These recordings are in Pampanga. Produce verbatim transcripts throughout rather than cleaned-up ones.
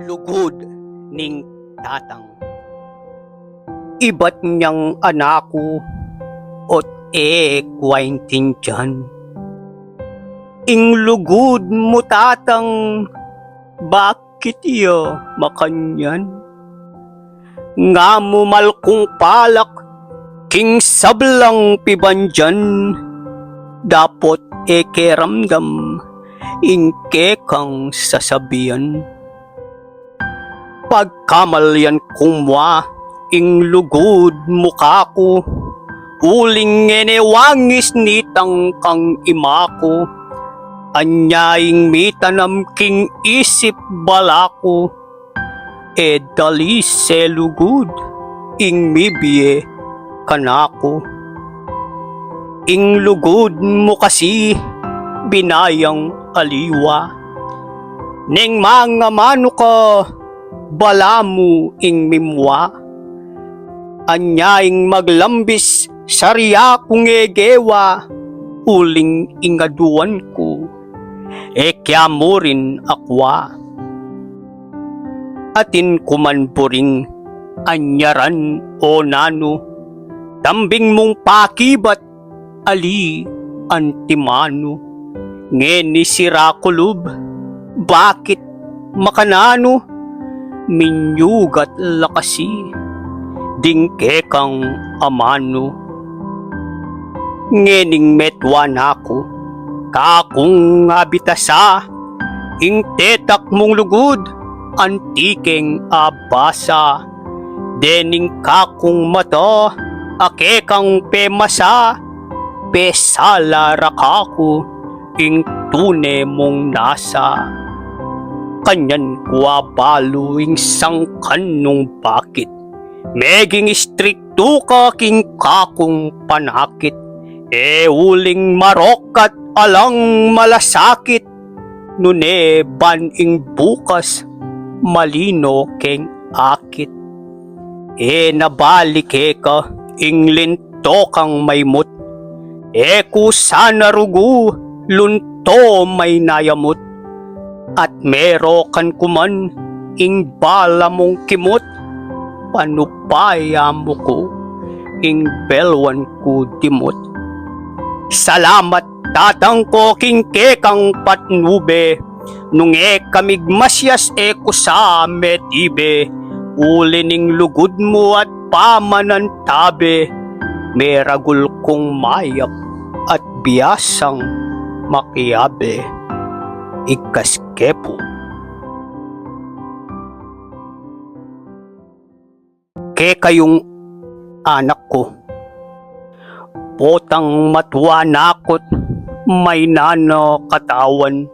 Lugud ning tatang. Ibat nyang anaku, ot e ku aintindian. Ing lugud mu, tatang, bakit ya makanyan? Nga mu mal kung palak king sablang pibandian, dapot e ke ramdam ing kekang sasabian. Pagkamalian kung mua ing lugud mu kaku, uling ngeni wangis nitang kang imaku. Anya ing mitanam king isip balaku, e dali se lugud ing mibie kanaku. Ing lugud mu kasi binayang aliwa. Neng mangamanu ka, balamu ing mimua. Anya ing maglambis sariakung e gewa, uling ing aduan ku, e kya mu rin akwa. Atin ku man buring anyaran o nanu, tambing mung pakibat ali antimanu. Ngeni sira ku lub, bakit makananu, minyugat la kasi ding kekang amanu. Ngening metua na ku, kakung abitasa, ing tetak mung lugud, antikeng abasa. Dening kakung mata, a kekang pemasa, pesala ra kaku ing tune mung nasa. Kanyan ku abalu ing sangkan nung bakit meging istriktu ka king kakung panakit. E uling marokat alang malasakit, nune ban ing bukas malino keng akit. E na balik keka ing linto kang maimut, e ku sana rugu lunto maynayamut. At merokan ku man ing bala mung kimut, panupaya mu ku ing belwan ku dimut. Salamat, tatang ko, king kekang patnube, nung e ka migmasias e ku sa medibe, uli ning lugud mu at pamanantabe, meragul kung mayap at biasang makiabe. Igkas ke pu. Kekayung anak ku. Potang matua na ku't mayna na katawan,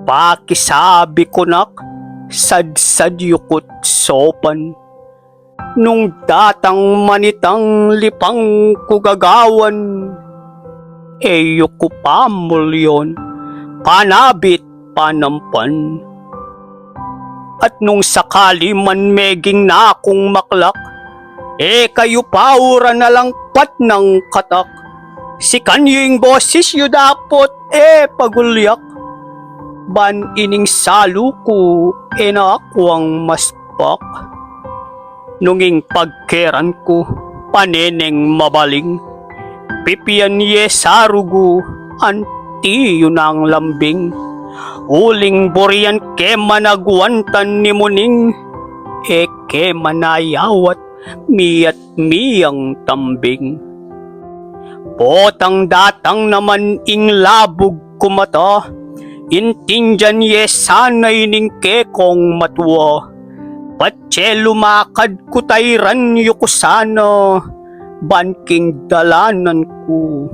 pakisabi ku nak, sadsad yu ku't sopan. Nung datang man itang lipang ku gagawan, e yu ku pamulyon, panabit panampan. At nung sakali man meging nakung maklak, e kayu pauran alang patnang katak. Sikan yu ing bosis yu dapot e pagulyak. Ban ining salu ku e na akwang maspak. Nung ing pagkeran ku paneneng mabaling, pipian ye sarugu anti yu nang lambing. Uling burian ke man agwantan ni muning, e ke man ayawat miat miyang tambing. Potang datang naman ing labug ku mata, intindian ye sana ining kekong matua. Patse lumakad ku tairan yu ku sana, ban king dalanan ku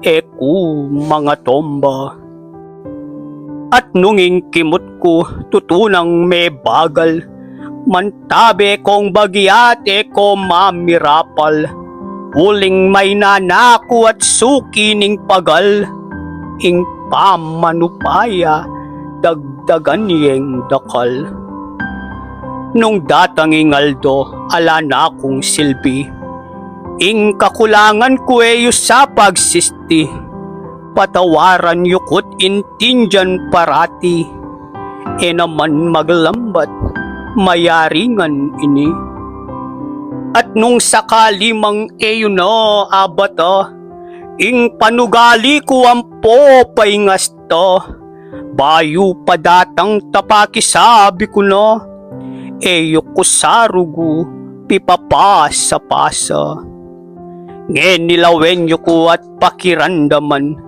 e ku mangatomba. At nung ing kimut ku tutunang mebagal, mantabe kong bagyat e ko mamirapal. Uling mayna na ku at suki ning pagal, ing pamanupaya dagdagan yeng dakal. Nung datang ing aldo ala na kung silbi, ing kakulangan ku e yu sa pagsisti, patawaran yu ku't intindian parati. E naman maglambat, mayari ngan ini. At nung sakali mang e yu na abata ing panugali ku ampo paingasta, bayu pa datang ta pakisabi ku na, e yu ku sarugu pipapasa-pasa. Ngeni lawen yu ku at pakiramdaman,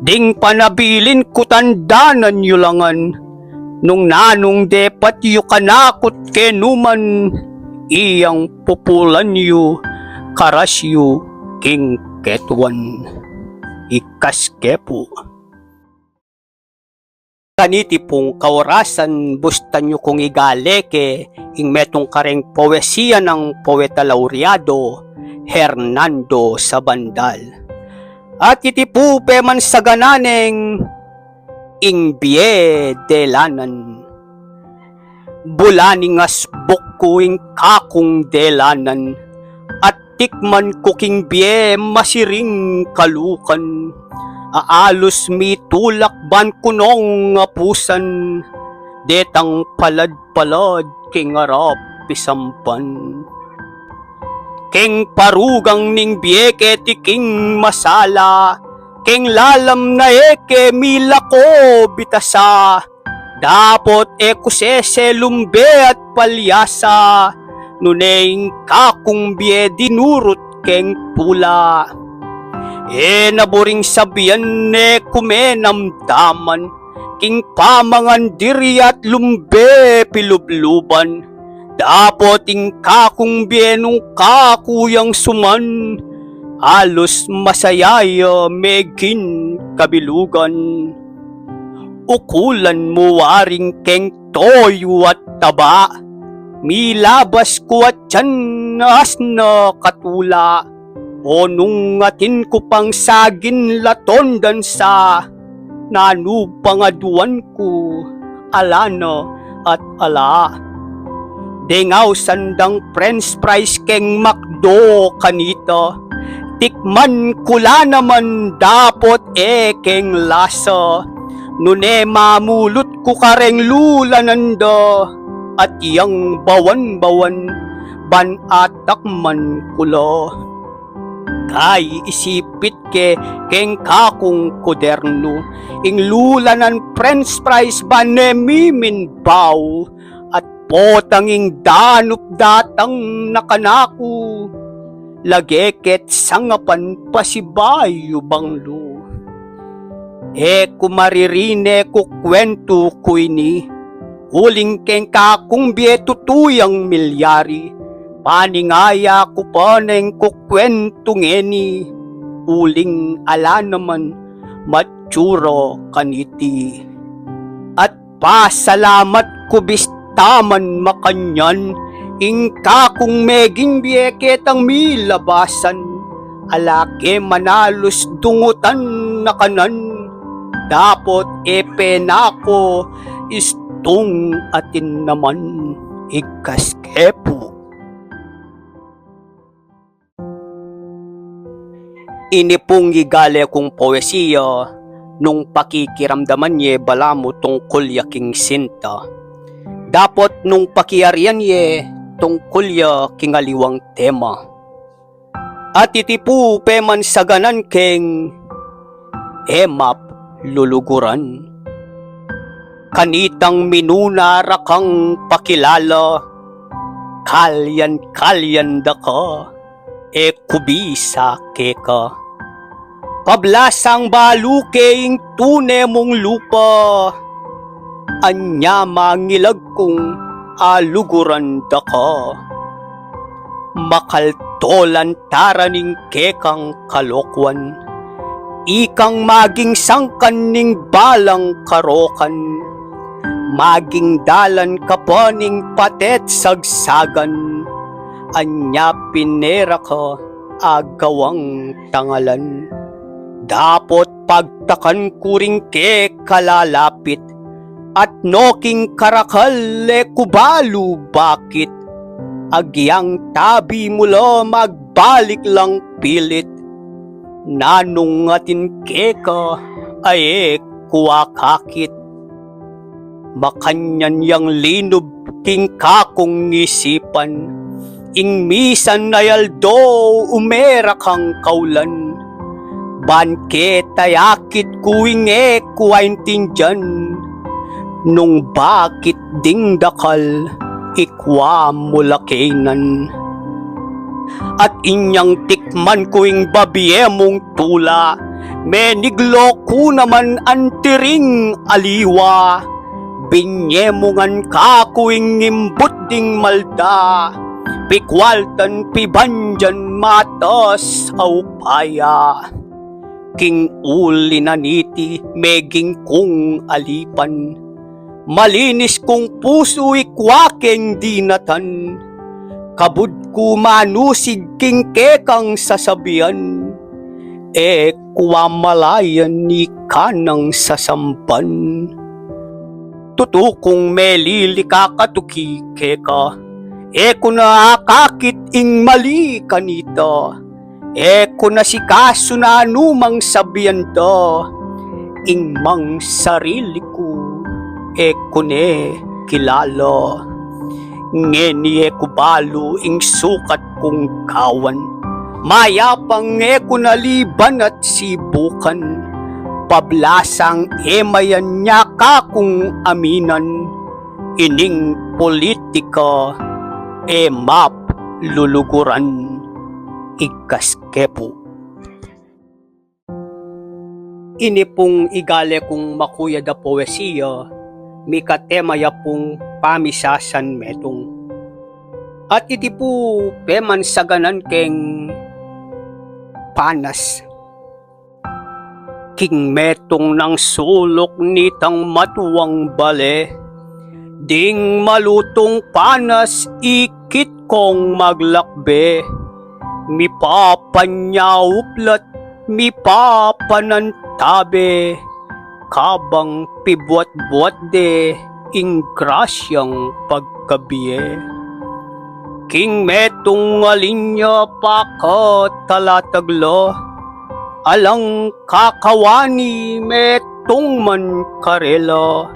ding panabilin ku tandanan yu la ngan, nung nanung depat yu kanakut kenu man, iyang pupulan yu, karas yu king ketuan. Ikas ke pu. Kaniti pung kaurasan, bustan yu kung igale ke ing metung kareng poesia nang poeta laureado Hernando Sabandal. At iti pu pemansaganan neng Ing Bie Delanan. Bula ning asbuk ku ing kakung delanan, at tikman ku king bie masiring kalukan, a alus mitulak ban ku nong apusan, detang palad-palad king arap pisampan. Keng parugang ning bie ke tiking masala, keng lalam na e ke milako bitasa, dapot e ku sese lumbe at palyasa, nune ing kakung bie dinurut keng pula. E na buring sabian, e ku menamdaman, king pamangan diri at lumbe pilubluban, dapot ing kakung bie nung kaku yang suman, alus masaya ya megin kabilugan. Ukulan mu waring keng toyu at taba, milabas ku at tiyan asna katula, o nung atin ku pang sagin laton dansa, nanu pang aduan ku, ala na at ala. Deng ausan dang french fries keng McDo kanita, tikman ku la naman dapot e keng lasa, nune mamulut ku kareng lulanan da, at yang bawan-bawan ban atakman ku la. Kay isipit ke keng kakung kudernu, ing lulanan french fries ban e miminbaw, at potang ing danup datang na kanaku, lage ket sangapan pasibayu banglu. E ku maririne kukwentu ku ini, uling keng kakung bie tutu yang milyari, paningaya ku pa neng kukwentu ngeni, uling ala naman matsura kaniti. At pasalamat ku bista man makanyan, ing kakung meging bie ketang milabasan, ala ke manalus dungutan na kanan, dapot e pe na ku istung atin naman, ikas ke pu. Ini pung igale kung poesia, nung pakikiramdaman ye balamu tungkul ya king sinta, dapot nung pakiarian ye tungkul ya king aliwang tema. At iti pu pemansaganan keng e map luluguran. Kanitang minuna ra kang pakilala, kalyan-kalyan da ka, e ku bisa keka. Pablasang balu ke ing tune mung lupa, anya mangilag kung aluguran da ka. Makaltolan tara ning kekang kalokuan, ikang maging sangkan ning balang karokan, maging dalan ka pa ning patet sagsagan, anya pinera ka agawang tangalan. Dapot pagtakan ku ring keka lalapit, at no king karakal e ku balu bakit, agyang tabi mu la magbalik lang pilit, nanung atin keka a e ku akakit. Makanyan yang linub king kakung isipan, ing misan a aldo umerakang kaulan. Ban keta akit ku ing e ku aintindian, nung bakit ding dakal ikwa mu la kenan. At inyang tikman ku ing babie mung tula, meniglo ku naman antiring aliwa. Binye mu ngan kaku ing imbut ding malda, pikwaltan pibandian matas a upaya. King uli na niti meging kung alipan, malinis kung pusu ikwa keng dinatan. Kabud ku manusig king kekang sasabian, e ku amalayan ika nang sasamban. Tutu kung melilikakatuki keka, e ku na akakit ing mali kanita. E ku na sikasu nanumang sabian da, ing mang sarili ku e ku ne kilala. Ngeni e ku balu ing sukat kung gawan, mayapang e ku na liban at sibukan. Pablasang e mayan nya kakung aminan, ining politika e mapluluguran. Igkas kepu. Ini pung igale kung makuyad a poesia, mikatema ya pung pamisasan metung. At iti pu pemansaganan keng panas. King metung nang suluk nitang matuang bale, ding malutung panas ikit kong maglakbe, mipapanyauplat, mipapanantabe, kabang pibuat-buat de ing grasyang pagkabie. King metung a linya pakatalatag la, alang kakawani metung man karela.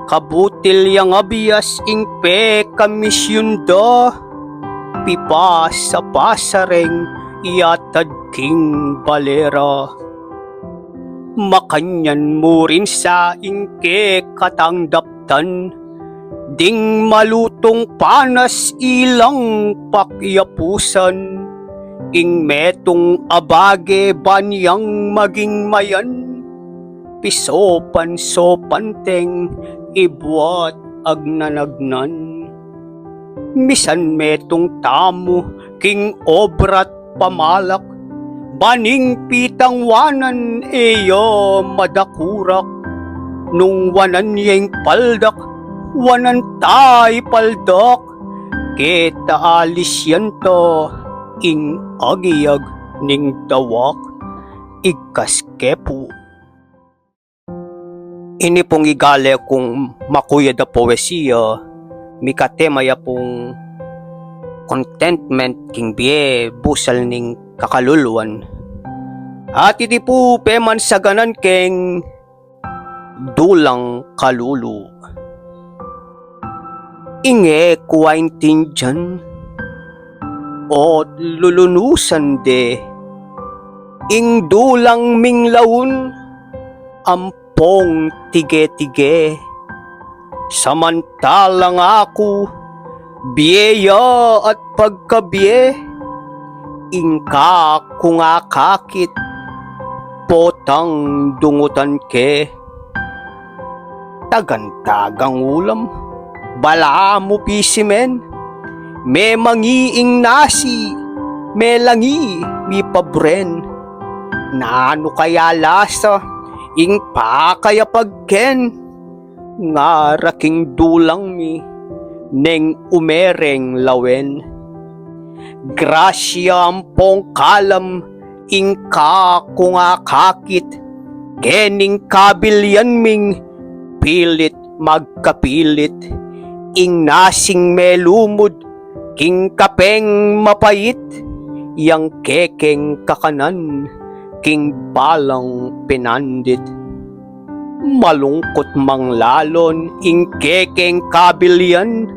Kabutil yang abias ing pekamisyun da, pipasa-pasa reng iatad king balera. Makanyan mu rin sa ing kekatang daptan, ding malutung panas ilang pakyapusan, ing metung a bage ban yang maging mayan, pisopan-sopan teng ibuat agnan-agnan. Misan metung tamu king obra't pamalak, ban ing pitang wanan e ya madakurak. Nung wanan ya ing paldak, wanan ta ipaldak, keta alisyan ta ing agyag ning dawak. Igkas kepu. Ini pung igale kung makuyad a poesia, mikatema ya pung contentment king bie busal ning kakaluluan. At iti pu pemansaganan keng dulang kalulu. Ing e ku aintindian, o't lulunusan de, ing dulang minglaun, ampong tige-tige. Samantalang aku, bie ya at pagkabie, ing kakung akakit, potang dungutan ke. Tagan-tagang ulam, balamu pisimen, memangi ing nasi, melangi mipabren. Nanu kaya lasa ing pakayapag ken? Ngara king dulang mi neng umereng lawen. Grasya ampong kalam ing kakung akakit, kening kabilian ming pilit magkapilit, ing nasing melumud king kapeng mapait, yang kekeng kakanan king balang pinandit. Malungkut mang lalon ing kekeng kabilyan,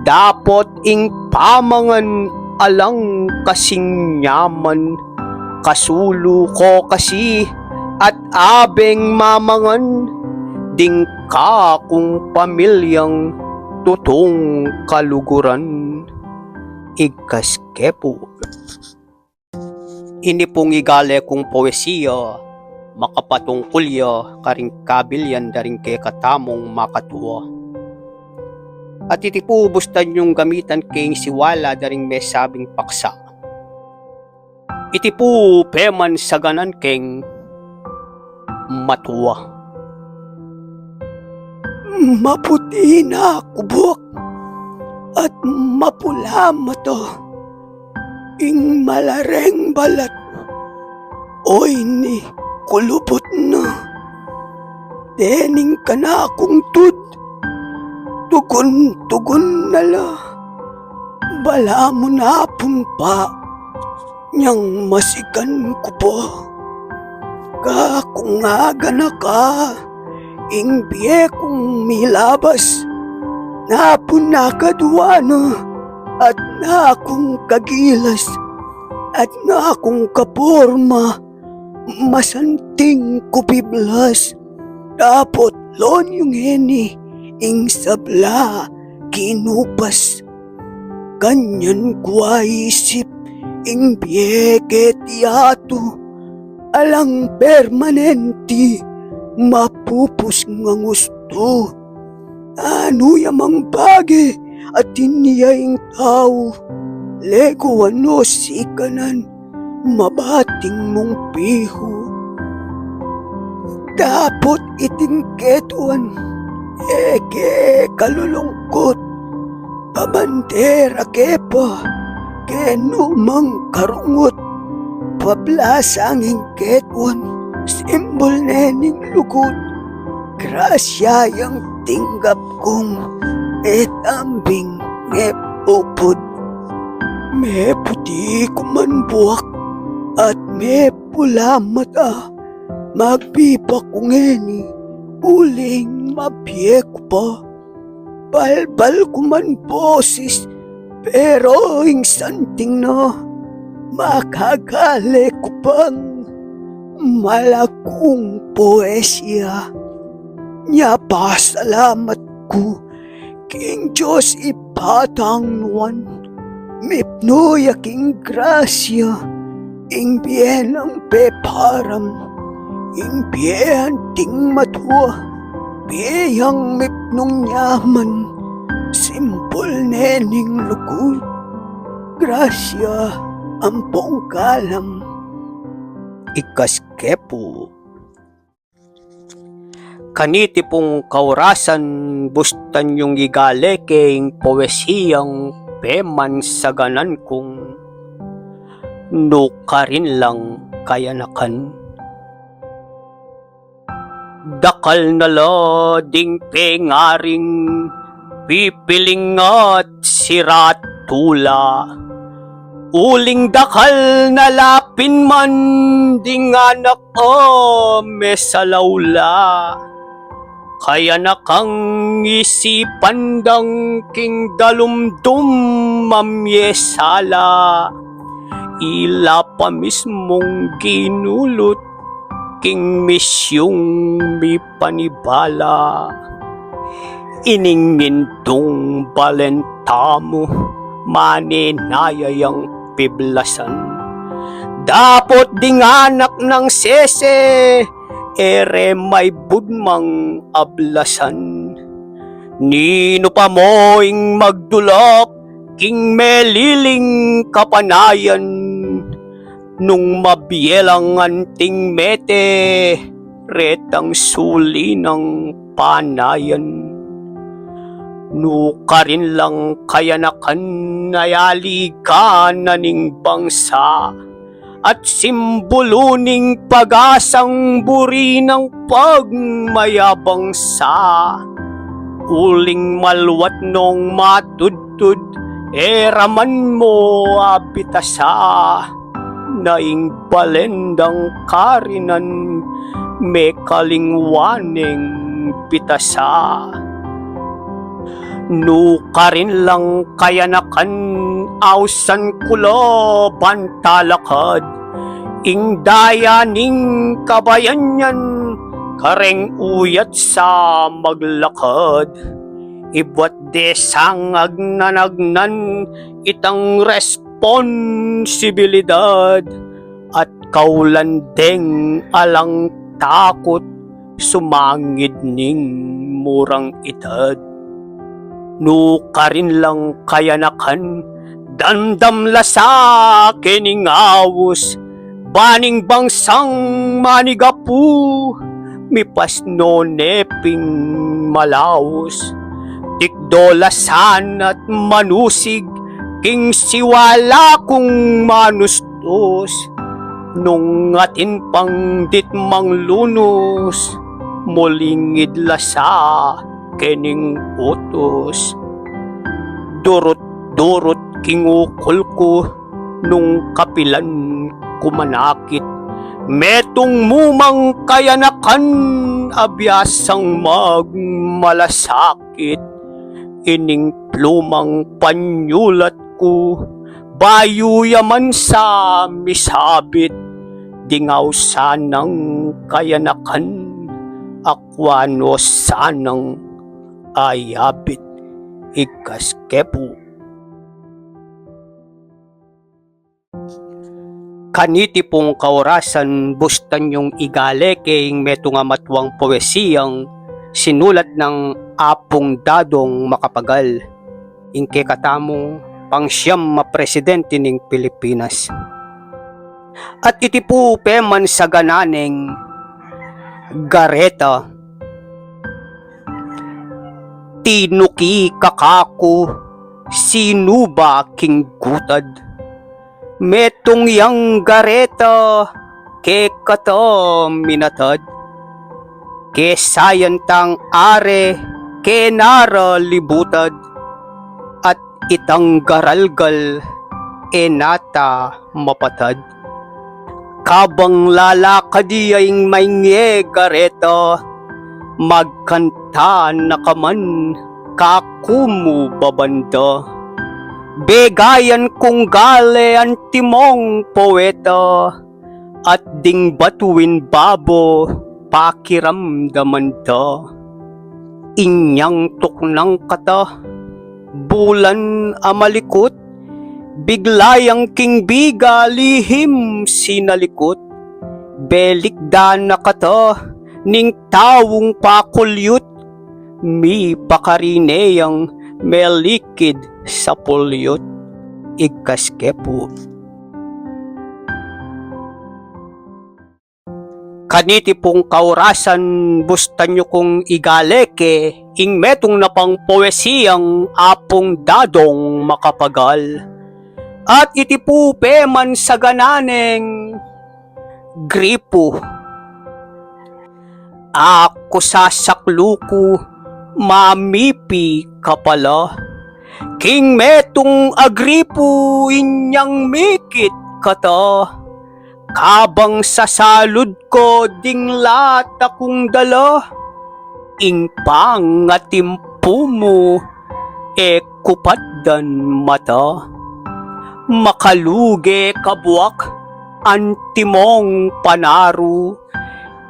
dapot ing pamangan alang kasing nyaman. Kasulu ko kasi at abeng mamangan ding kakung pamilyang tutung kaluguran. Igkas kepu. Ini pung igale kung poesia, makapatungkul ya karing kabilyan da ring kekatamung makatua. At iti pu bustan yung gamitan keng siwala da ring mesabing paksa. Iti pu peman saganan keng matua. Maputi na kubuk at mapula mata ing malareng balat. Oy ni kulubut na. Dening kanakung tud, tugun-tugun na la. Balamu na pun pa nyang masikan ku pa. Kakung aganaka ing bie kung milabas, napun nakadua na at nakung kagilas at nakung kaporma, masanting ku piblas. Dapot lon yung heni ing sabla kinupas. Kanyan ku aisip ing bie keti atu, alang permanenti mapupus ngang ustu. Anu ya mang bage atin ya ing tau, leguan o sikanan, mabating mung pihu. Dapot iting ketuan, e ke kalulungkut, pabandera ke pa kenu mang karungut. Pablasang ing ketuan, simbul ne ning lugud. Grasya yang tinggap kung e tambing mepupud. Meputi ku man buak at mepula mata, magbipa ku ngeni uling mabie ku pa. Balbal ku man bosis, pero ing santing na makagale ku pang malagung poesia. Nya pasalamat ku king Dios Ibpa tang nuan, mipnu ya king grasya ing bie nang peparam, ing bie anting matua, bie yang mipnung nyaman, simbul ne ning lugud. Grasya ampong galang. Igkas kepu. Kaniti pung kaurasan, bustan yung igale ke ing poesiyang pemansaganan kung Nukarin Lang Kayanakan. Dakal na la ding pengaring pipiling at siratula. Uling dakal na la pin man ding anak a mesalaula. Kayanakang isipan dang king dalumdum a miesala. Ila pa mismung ginulut king misyung mipanibala. Ining mindung balen tamu, manenaya yang piblasan. Dapot ding anak nang sese, e re maibud mang ablasan. Ninu pa mo ing magdulok king meliling kapanayan, nung mabie lang anting mete, retang suli nang panayan. Nukarin lang kayanakan a yaligan na ning bangsa, at simbulu ning pag-asang buri nang pagmayabang sa. Uling maluat nong matudtud, e ra man mo abitasa, na ing balen dang karinan mekalingwa neng pitasa. Nukarin lang kayanakan, ausan ku la ban talakad, ing daya ning kabayan yan, kareng uyat sa maglakad. Ibat de sang agnanagnan itang responsibilidad, at kaulan deng alang takut sumangid ning murang edad. Nukarin lang kayanakan, damdam la sa kening aus, baning bangsang manigapu, mipasno ne pin malaus. Tikdo la sana't manusig king siwala kung manustus. Nung atin pang ditmang lunus, mulingid la sa kening utus. Durut-durut king ukul ku nung kapilan ku manakit. Metung mu mang kayanakan, abiasang magmalasakit. Ining plumang panyulat ku, bayu ya man sa misabit, ding ausan nang kayanakan, akwa no sanang ayabit. Igkas ke pu. Kaniti pung kaurasan, bustan yung igaleke ing metung a matuang poesiyang sinulat nang Apung Dadong Macapagal, ing kekatamung pangsiam a presidente ning Pilipinas. At iti pu pemansagananeng Gareta. Tinuki ka kaku, sinuba king gutad. Metung yang gareta, kekata minatad. Kesayan tang are, kenara libutad. At itang garalgal, e na ta mapatad. Kabang lalakad ya ing maingye gareta, magkanta na ka man kaku mu babanda. Begayan kung gale antimong poeta, at ding batuin babo pakiramdaman da. Inyang tuknang kata, bulan a malikut, bigla yang king biga lihim sinalikut. Belikdan na kata ning taung pakulyut, mipakarine yang melikid sa pulyut. Igkas ke pu. Kaniti pung kaurasan, bustan yu kung igaleke ing metung na pang poesiyang Apung Dadong Macapagal. At iti pu pemansagananeng Gripu. Aku sasaklu ku, mamipi ka pala. King metung a gripu inyang mikit kata. Kabang sasalud ko ding lata kung dala, ing pangatimpu mu e ku patdan mata. Makaluge ka buak, antimong panaru,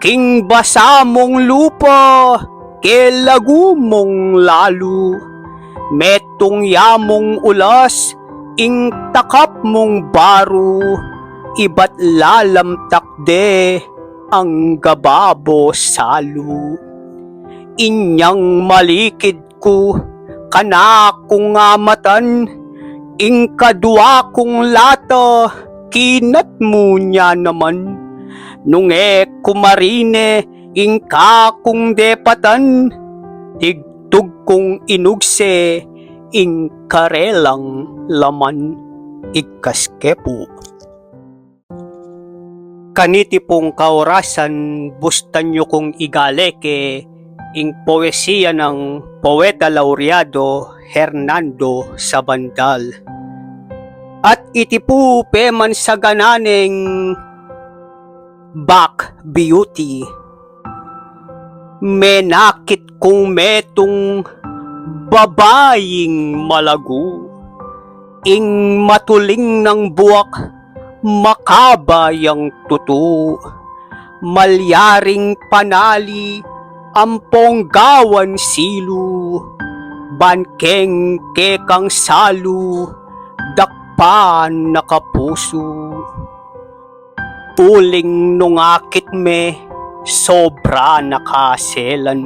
king basa mung lupa, kelagu mung lalu. Metung ya mung ulas, ing takap mung baru, ibat lalamtak de, angga babo salu. Inyang malikid ku, kanakung amatan, ing kadua kung lata, kinat mu nya naman. Nung e ku marine, ing kakung depatan, tigtug kung inugse, ing karelang laman. Igkas ke pu. Kaniti pung kaurasan, bustan yu kung igaleke ing poesiya nang Poeta Laureado Hernando Sabandal. At iti pu pemansagananeng Back Beauty. Menakit kung metung babaing malagu, ing matuling nang buak, makaba yang tutu, malyaring panali, ampong gawan silu, ban keng kekang salu, dakpan na kapusu. Uling nung akit me, sobra na kaselan.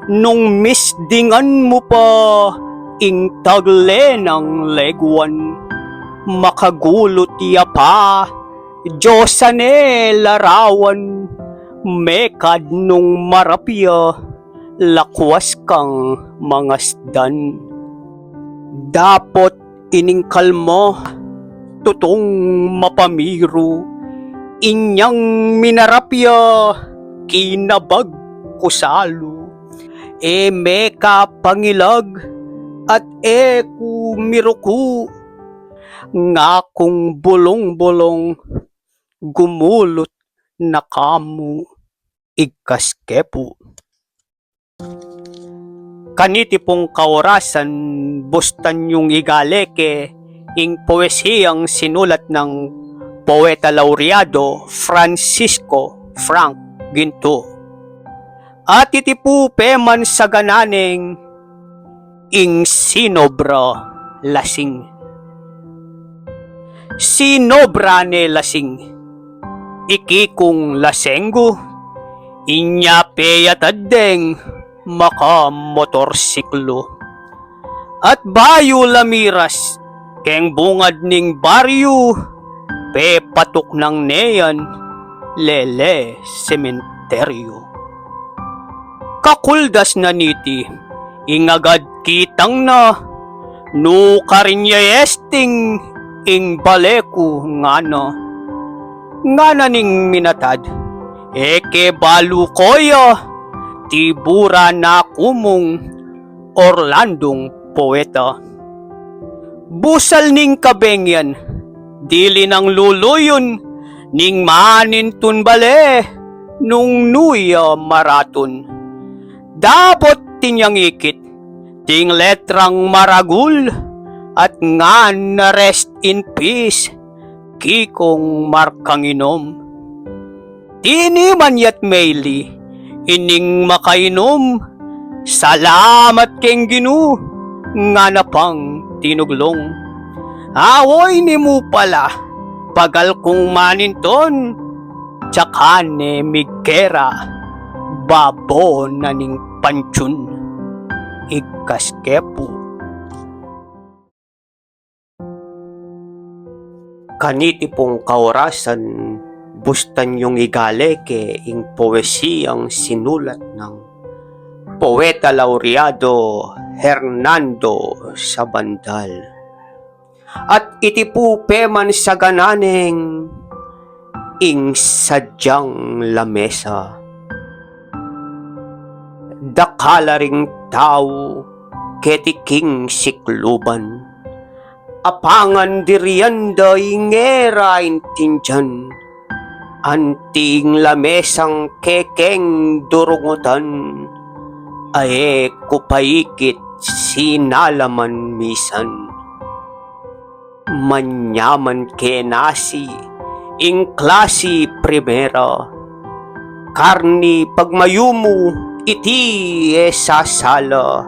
Nung misdingan mu pa ing tagle nang leguan, makagulut ya pa, Dios a ne larawan, mekad nung marapya, lakwas kang mangasdan. Dapot ining kalma, tutung mapamiru, inyang minarapya, kinabag ku salu. E me ka pangilag, at e ku miruku, ngakung bulung-bulung, gumulut na kamu, igkas ke pu. Kaniti pung kaorasan, bustan yung igale ke ing poesiyang sinulat nang Poeta Laureado Francisco Frank Ginto. At iti pu peman sagana neng ing sinobra lasing. Sinobra ne lasing, iki kung lasenggu, inya peyatad deng makamotorsiklu. At bayu la miras keng bungad ning baryu, pepatuknang ne yan lele sementeryu. Kakuldas na niti, ing agad kitang na, nukarin ya esting ing bale ku ngana. Ngana ning minatad, e ke balu ko ya, tibura na ku mung Orlandong poeta. Busal ning kabeng yan, dili nang luluyun, ning manintun bale, nung nu ya maratun. Dapot inyang ikit, ding letrang maragul, at ngan na rest in peace, Kikong Markanginom. Tiniman ya't meli, ining makainum, salamat keng Ginu, ngana pang tinuglung. Awoy ni mu pala, pagal kung manintun, tsaka ne migkera, babo na ning pantiun. Igkas ke pu. Kaniti pung kaorasan, bustan yung igale ke ing poesiyang sinulat nang Poeta Laureado Hernando Sabandal. At iti pu peman sagana neng ing sadyang lamesa. Dakal a ring tau keti king sikluban. Apangan dirian da ing e ra intindian. Anti ing lamesang kekeng durungutan, a e ku pa ikit sinalaman misan. Manyaman ke nasi ing klasi primera, karni pagmayumu iti e sasala,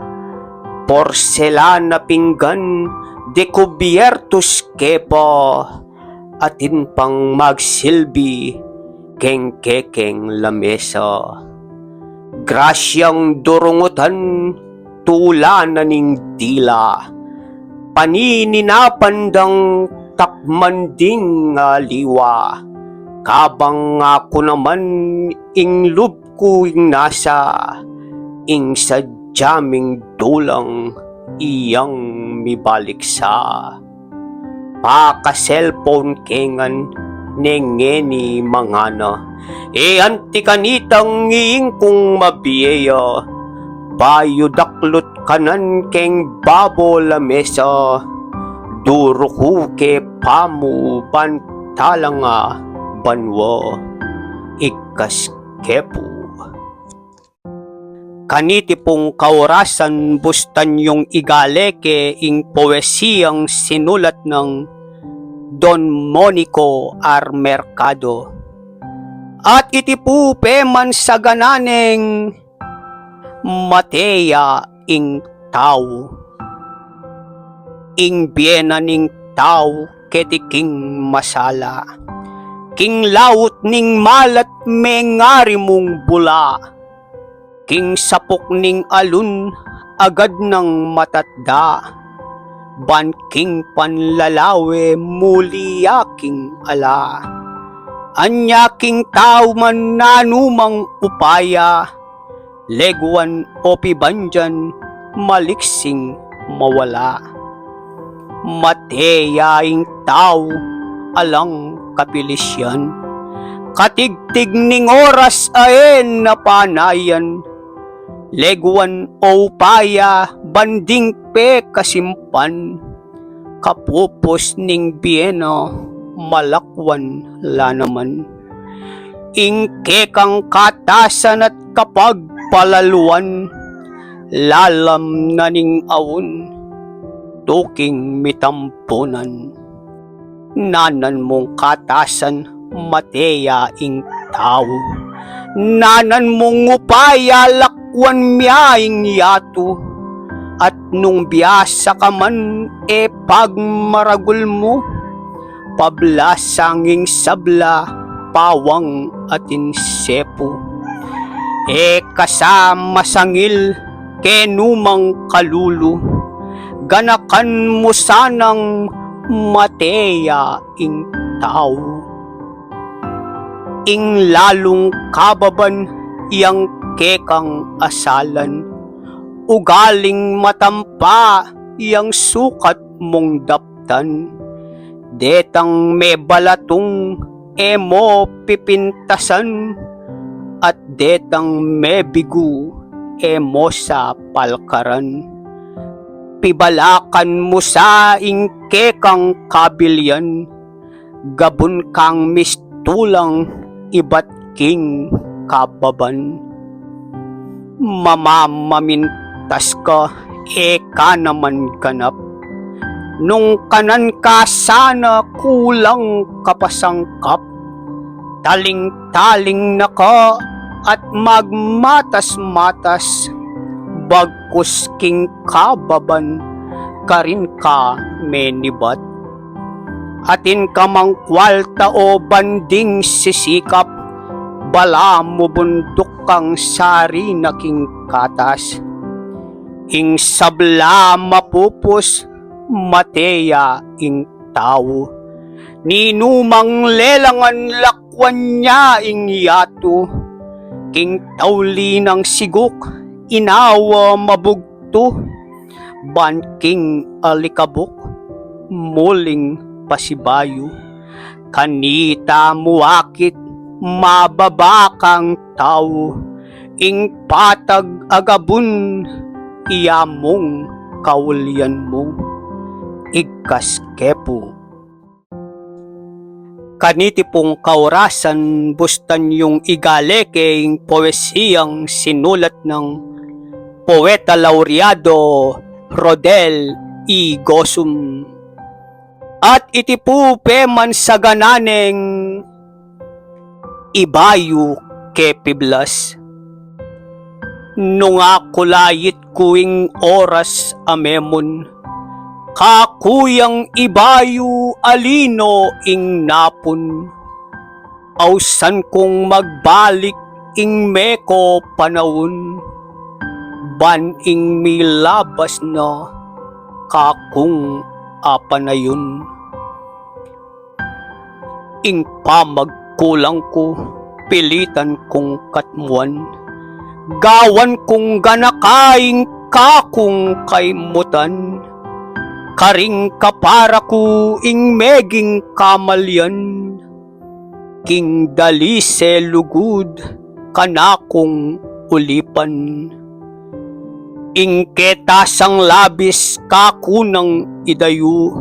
porselana pinggan, dekubyertus ke pa, atin pang magsilbi keng kekeng lamesa. Grasyang durungutan, tula na ning dila, panininapan dang takman ding aliwa. Kabang aku naman ing lub ku ing nasa, ing sadya ming dulang iyang mibalik sa. Paka-cellphone ke ngan ne ngeni mangana. E anti kanitang iing kung mabie ya, bayu daklut kanan keng babo lamesa, duruku ke pamu ban talang a banua. Igkas ke pu. Kaniti pung kaurasan bustan yung igaleke ing poesiyang sinulat nang Don Monico R. Mercado. At iti pu pemansagananeng Mate ya ing tau. Ing bie na ning tau keti king masala, king laut ning malat mengari mung bula, king sapuk ning alun agad nang matatda, ban king panlalawe muli ya king ala. Anya king tau man nanumang upaya, leguan o pibandian, maliksing mawala. Mate ya ing tau, alang kapilisyan, katigtig ning oras a e na panayan, leguan o upaya ban ding pekasimpan, kapupus ning bie na malakwan la naman. Ing kekang katasan at kapagpalaluan, lalam na ning aun, tuking mitampunan. Nanan mung katasan, mate ya ing tau. Nanan mung upaya, lakwan mya ing yatu. At nung biasa ka man, e pagmaragul mu, pablasang ing sabla, pawang at insepu. E ka sa masangil kenu mang kalulu, ganakan mu sanang mate ya ing tau. Ing lalung kababan yang kekang asalan, ugaling matampa yang sukat mung daptan. Detang mebalatung e mo pipintasan, at detang mebigu e mo sa palkaran. Pibalakan mu sa ing kekang kabilian, gabun kang mistulang ibat king kababan. Mamamamintas ka, e ka naman ganap. Nung kanan ka sana kulang kapasangkap, taling-taling na ka at magmatas-matas, bagkus king kababan karin ka menibat. Atin ka mang kwalta o banding sisikap, bala mu bunduk kang sari na king katas. Ing sabla mapupus, mate ya ing tau. Ninumang lelangan, lakwan ya ing yatu. King tauli nang siguk, inawa mabugtu. Ban king alikabuk, muling pasibayu. Kanita mu akit, mababa kang tau. Ing patag a gabun, iya mung kaulian mu. Igkas ke pu. Kaniti pung kaurasan, bustan yung igaleke ing poesiyang sinulat nang Poeta Laureado Rodel E. Gozum. At iti pu pemansagananeng Ibayu ke Piblas. Nung akulait ku ing oras a memun, kaku yang ibayu ali no ing napun. Ausan kung magbalik ing meko panaun, ban ing milabas na kakung apanayun. Ing pamagkulang ku, pilitan kung katmuan. Gawan kung ganaka ing kakung kaimutan. Karing kapara ku ing meging kamalian. King dalise lugud kanakung ulipan. Ing ketasang labis kaku nang idayu,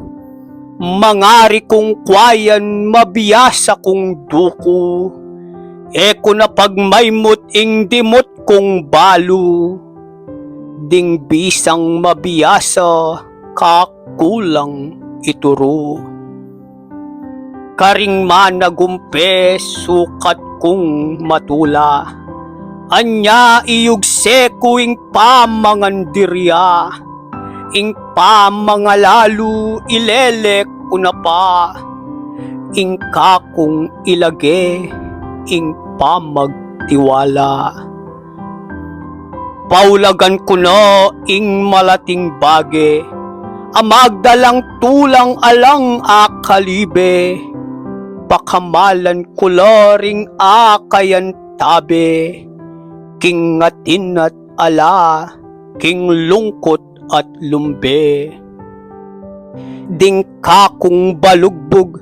mangari kung kwayan mabiasa kung duku. E ku na pagmaymut ing dimut kung balu, ding bisang mabiasa kaku lang ituru. Karing managumpe sukat kung matula, anya iyugse ku ing pamangandirya, ing pamangalalu ilele ku na pa, ing kakung ilage ing pamagtiwala. Paulagan ku na ing malating bage, a magdalang tulang alang akalibe, pakamalan ku la ring akayan tabe, king atin at ala, king lungkut at lumbe. Ding kakung balugbug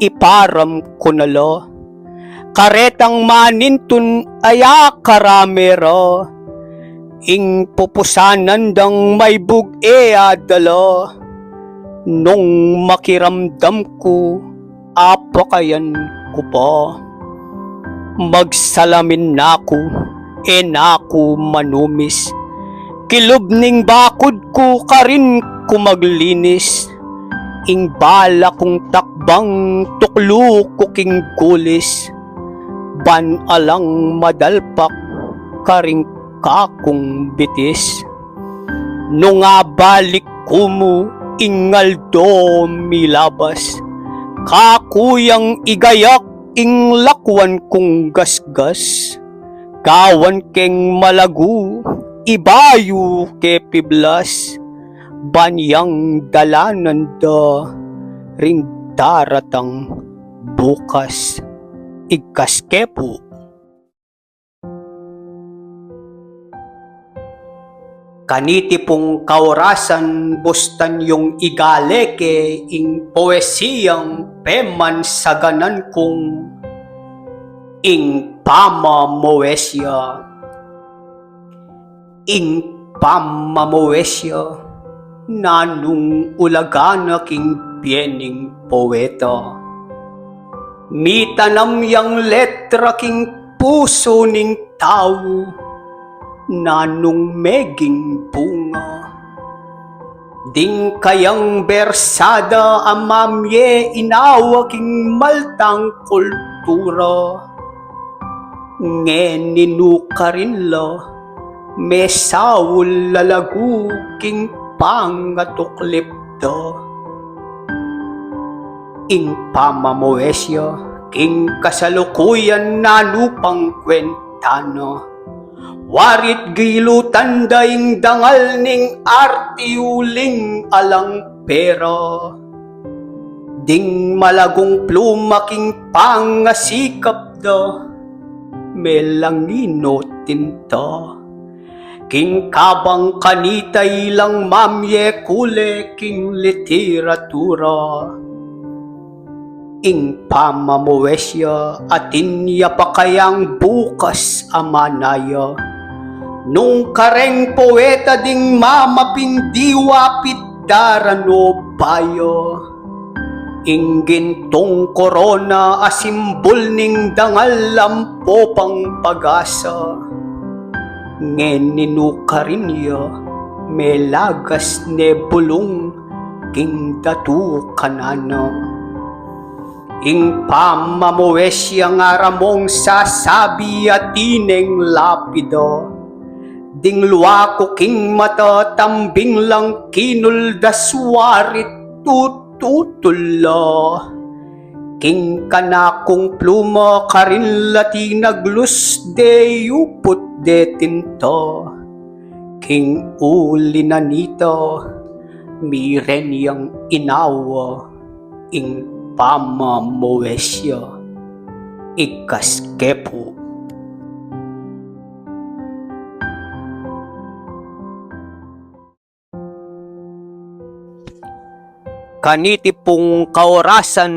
iparam ku na la, karetang manintun aya karame ra, ing pupusanan dang maybug e adala, nung makiramdam ku apakayan ku pa. Magsalamin na ku, e na ku manumis, kilub ning bakud ku karin ku maglinis, ing bala kung takbang tuklu ku king gulis, ban alang madalpak karing kakung bitis. Nung abalik ku mu ing aldo milabas, kaku yang igayak ing lakwan kung gasgas, gawan keng malagu ibayu ke piblas, ban yang dalanan da ring daratang bukas. Igkas ke pu. Kaniti pung kaurasan bustan yung igale ke ing poesiyang pemansaganan kung Ing Pamamoesia. Ing Pamamoesia, nanung ulaga na king bie ning poeta. Mitanam yang letra king pusu ning tau, nanung meging bunga. Ding kayang bersada a mamie inawa king maltang kultura. Ngeni nu karin la mesaul lalagu king pangatuklip da. Ing Pamamoesia king kasalukuyan nanu pang kwenta na. Wari't gilutan da ing dangal ning arti uling alang pera. Ding malagung pluma king pangasikap da, melangi no tinta. King kabang kanita ilang mamie kule king literatura. Ing Pamamoesia atin ya pa kayang bukas a manaya. Nung kareng poeta ding mamapindiwa pit daran o baya. Ing gintung korona a simbul ning dangal ampo pang pag-asa. Ngeni nu karin ya melagas ne bulung king datu kanana. Ing Pamamoesia ngaramong sasabi atin neng lapida. Ding luaku king mata tambing lang kinuldas wari't tututul la. King kanakung pluma karin la tinaglus de yuput de tinta. King uli na nita miren yang inawa ing Pamamoesia. Ikas ke pu. Kaniti pung kaorasan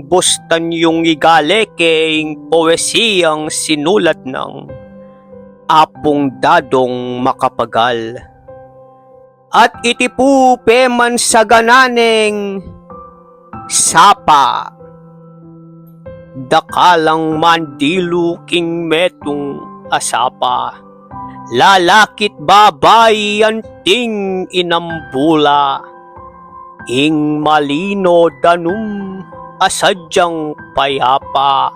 bustan yung igale ke ing poesiyang sinulat nang Apung Dadong Macapagal. At iti pu pemansaganan neng sapa. Dakalang mandilu king metung a sapa. Lalaki't babai anting inambula, ing malino danum a sadyang payapa,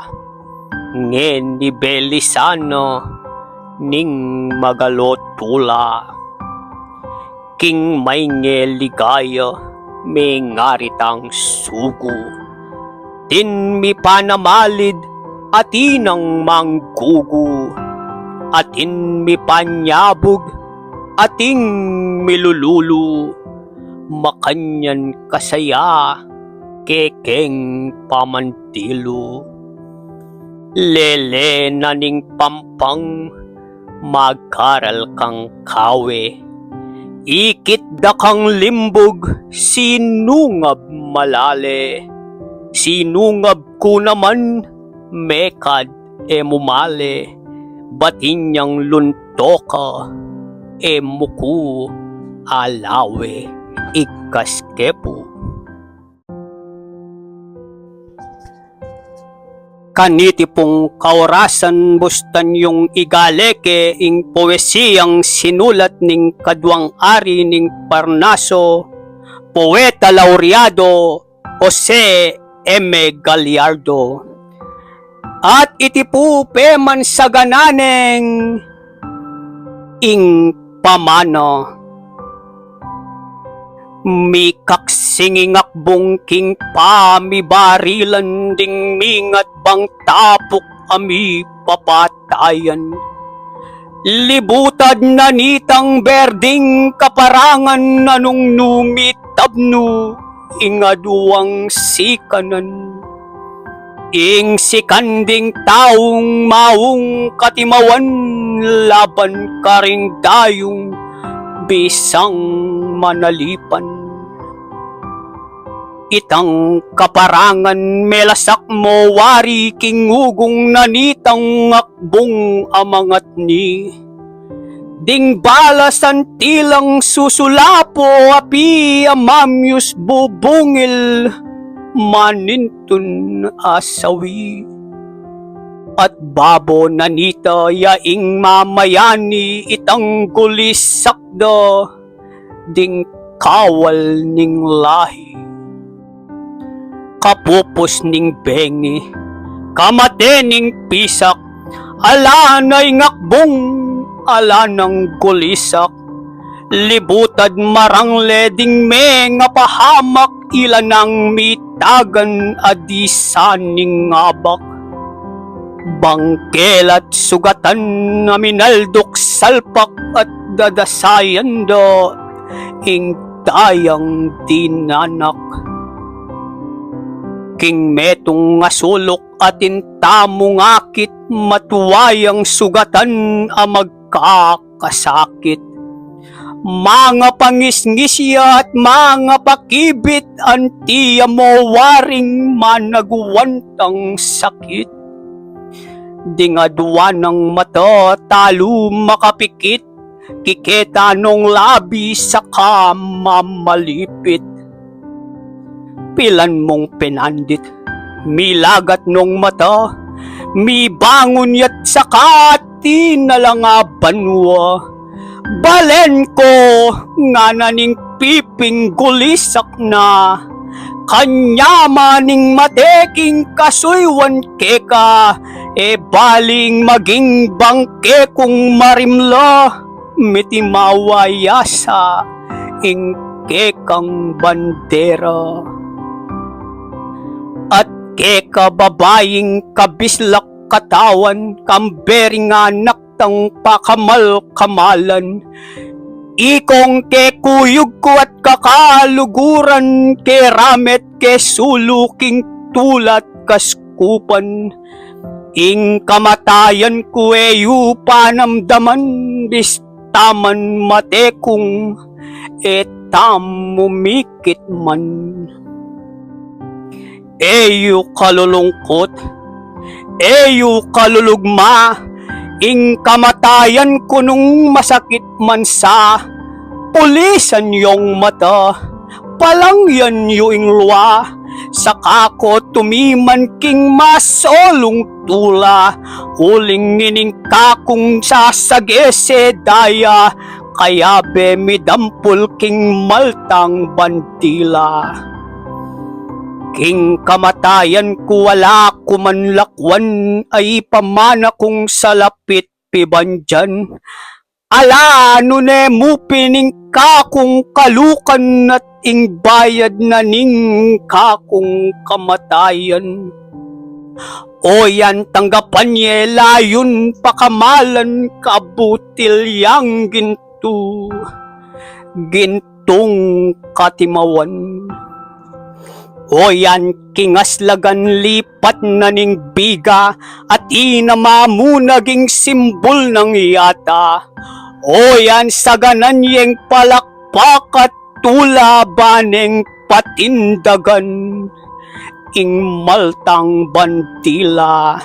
ngeni belisan na ning magalo't tula. King maynge ligaya, mengaritang sugu. Atin mipanamalid, atin nang manggugu. Atin mipanyabug, atin milululu. Makanyan kasaya, kekeng pamantilu. Lele na ning pampang, mag-aral kang kawe. Ikit da kang limbug, sinungab malale. Sinungab ku naman, mekad e mumale. Batin yang luntoka, e mu ku alawe, igkas ke pu. Kaniti pung kaurasan bustan yung igaleke ing poesiyang sinulat ning kaduang ari ning Parnaso, poeta laureado Jose M. Gallardo. At iti pu pemansagananeng ing pamana. Mikaksing ing akbung king pamibarilan ding mingat bang tapuk a mipapatayan. Libutad na nitang berding kaparangan a nung numitabnu ing aduang sikanan. Ing sikan ding taung maung katimawan laban karing dayung bisang manalipan. Itang kaparangan melasak mo wari king ugung na nitang akbung a mangatni. Ding balasan tilang susulapo api a mamyus bubungil manintun a sawi. At babo na nita ya ing mamayani itang gulisak da ding kawal ning lahi. Kapupus ning bengi, kamate ning pisak, ala na ing akbung, ala nang gulisak. Libutad marangle ding mengapahamak, ila nang mitagan a disan ning abak. Bangkel at sugatan a minalduk salpak at dadasayan da ing dayang dinanak. King metung a suluk atin tamung akit, matua yang sugatan a magkakasakit. Mangapangisngis ya at mangapakibit, anti ya mo waring managuan tang sakit. Ding aduan nang mata talu makapikit, kiketa nong labi saka mamalipit. Pilan mong pinandit, milagat nong mata, mibangun ya't saka atin na lang a banua. Balen ko, ngana ning piping gulisak na. Kanya man ing mate king kasuyuan keka, e baling maging bangke kung marimla, mitimawa ya sa ing kekang bandera. At keka babaing kabislak katawan, kambe ring anak tang pakamal-kamalan. Ikong kekuyug ku at kakaluguran, keramet kesulu king tula't kaskupan. Ing kamatayan ku e yu panamdaman, bista man mate kung e tamu mikit man. E yu kalulungkut, e yu kalulugma, ing kamatayan ku nung masakit man sa, pulisan yung mata, palangyan yu ing lua, saka ko tumiman king masolung tula, Uling ining kakung sasagese daya, kayabe midampul king maltang bandila. King kamatayan ku ala ku man lakwan, a ipamana kung salapit pibandian. Ala nune mu pin ing kakung kalukan at ing bayad na ning kakung kamatayan. O yan tanggapan ye layun pakamalan kabutil yang gintu, gintung katimawan. O yan kingaslagan lipat na ning biga at inamamu naging simbul nang yata. O yan saganan yeng palakpak at tula baneng patindagan ing maltang bandila.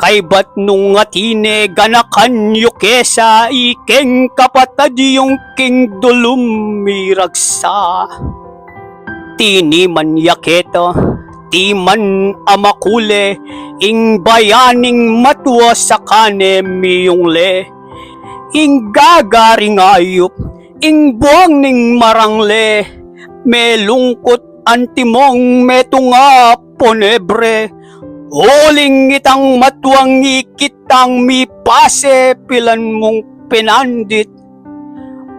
Kaybat nung atine ganakan yu kesa ikeng kapatad yung king dulum miragsa. Tiniman ya keta, timan a makule, ing bayaning matua sakane miyungle. Ing gagaring ayup, ing buang ning marangle, melungkut antimong metunga ponebre. Uling itang matuang ikitang mipase pilan mung pinandit,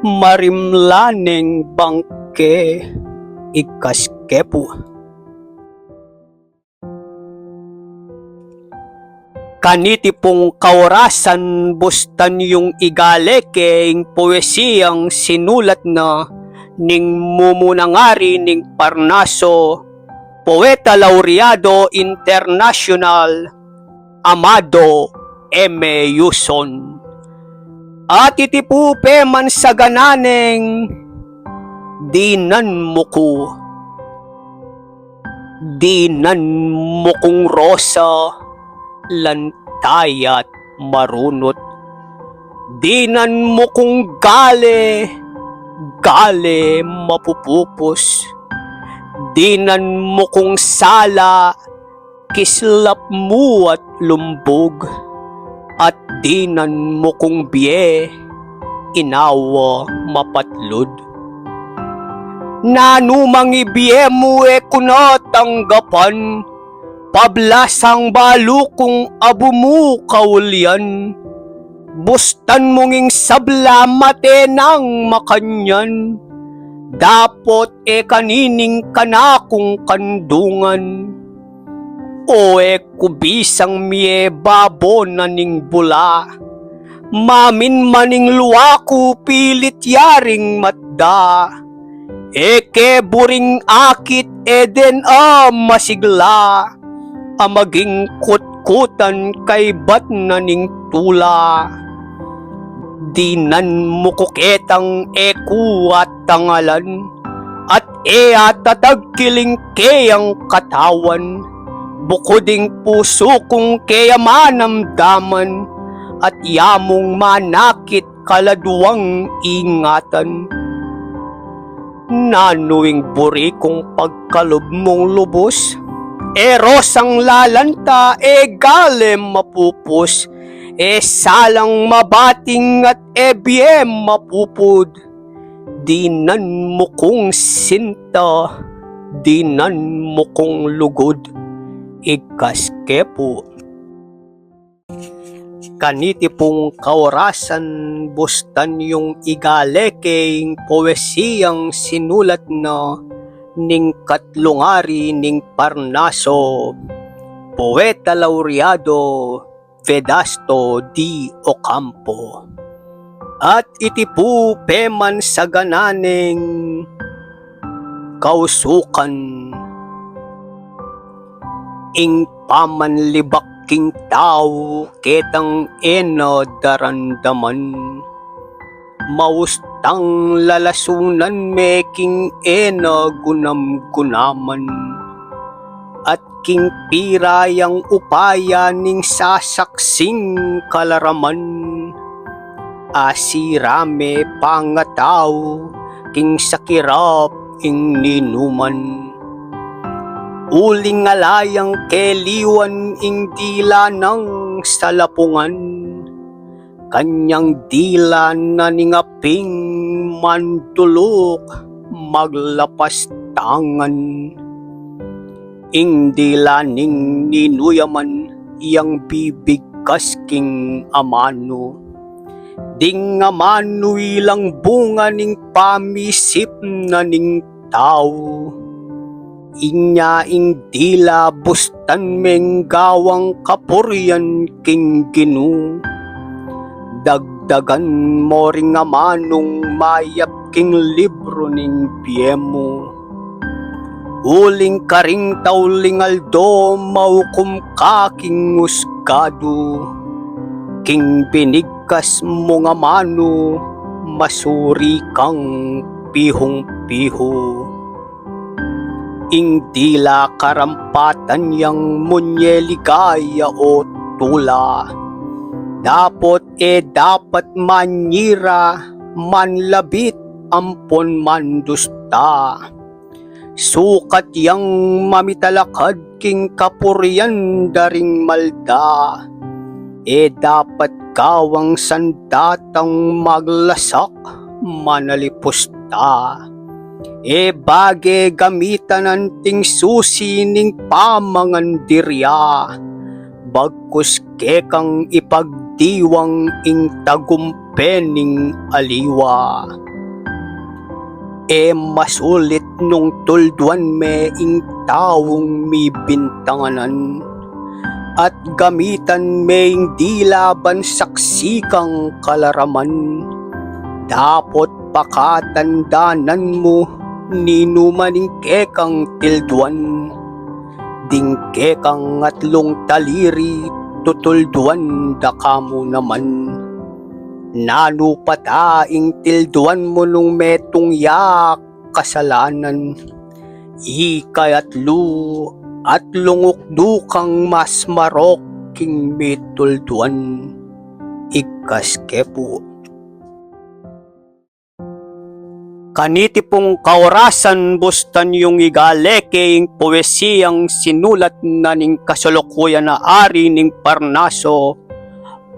marimla neng bangke, ikas kepu. Kaniti pung kaurasan bustan yung igale ke ing poesiyang sinulat na ning mumunang ari ning Parnaso, Poeta Laureado Internasyonal, Amado M. Yuson. At iti pu peman sagananeng dinan mu ku, dinan mu kung rosa, lantayat marunut. Dinan mu kung gale, gale mapupupus. Dinan mu kung sala, kislap mu at lumbug, at dinan mu kung bie, inawa mapatlud. Nanu mang ibie mu e ku na tanggapan, pablasang balu kung abu mu kaulian, bustan mung ing sabla mate nang makanyan, dapot e kanining kanakung kandungan. O e ku bisang mie babo na ning bula, mamin man ing lua ku pilit yaring matda. E ke buring akit e den a masigla, a maging kutkutan kaybat na ning tula. Dinan mu ku ketang e ku atangalan, at e atatagkiling keyang katawan, bukud ing pusu kung keya manamdaman, at yamung manakit kaladuang ingatan. Nanu ing buri kung pagkalub mung lubus? E rosang lalanta, e gale mapupus, e salang mabating at e bie mapupud. Dinan mu kung sinta, dinan mu kung lugud, ikas kepu. Kaniti pung kaurasan bustan yung igale ke ing poesiyang sinulat na ning katlung ari ning Parnaso, Poeta Laureado Vedasto D. Ocampo. At iti pu peman sagananeng kausukan. Ing pamanlibak king tau ketang e na darandaman, maustang lalasunan me king e na gunam-gunaman, at king pira yang upaya ning sasaksing kalaraman, asira me pangatau king sakirap ing ninuman. Uling ala yang keliwan ing dila nang salapungan, kanyang dila na ning aping manduluk maglapas tangan. Ing dila ning ninuyaman yang bibigkas king amanu. Ding amanu ilang bunga ning pamisip na ning tau. Inya ing dila bustan meng gawang kapurian king Ginu. Dagdagan mo ring amanung mayap king libru ning bie mu. Uling karing tauling aldo maukum ka king usgadu. King binigkas mung amanu masuri kang pihung-pihu. Ing dila karampatan yang munye ligaya o tula. Dapot e dapat manyira, manlabit ampon mandusta. Sukat yang mamitalakad king kapurian da ring malda. E dapat gawang sandatang maglasak manalipusta. E bage gamitan anting susi ning pamangan dirya. Bagkus kekang ipagdiwang ing tagumpe ning aliwa. E masulit nung tulduan me ing taung mibintanganan, at gamitan me ing dila ban saksi kang kalaraman. Dapot pakatandanan mu, ninuman ing kekang tilduan. Ding kekang atlung taliri tutulduan da ka mu naman. Nanu pa ta ing tilduan mu nung metung ya kasalanan? Ika atlu, atlung ukdu kang mas marok king mitulduan. Igkas ke pu. Kaniti pung kaurasan, bustan yung igaleke ing poesiyang sinulat na ning kasulukuyan a ari ning Parnaso,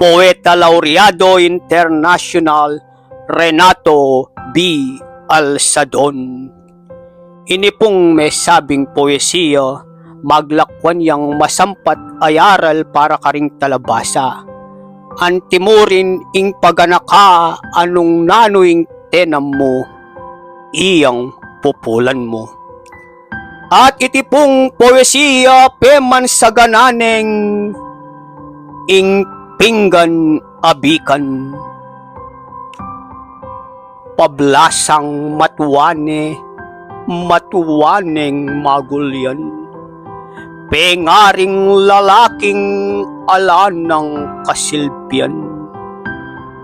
Poeta Laureado International, Renato B. Alsadon. Ini pung mesabing poesiya, maglakwan yang masampat a aral para karing talabasa. Antimurin ing paganaka, anung nanu ing tenam mu, iyang pupulan mu. At iti pung poesiya pemansagananeng Ing Pinggan a Bikan. Pablasang matuane, matuaneng magulyan. Pengaring lalaking ala nang kasilbian.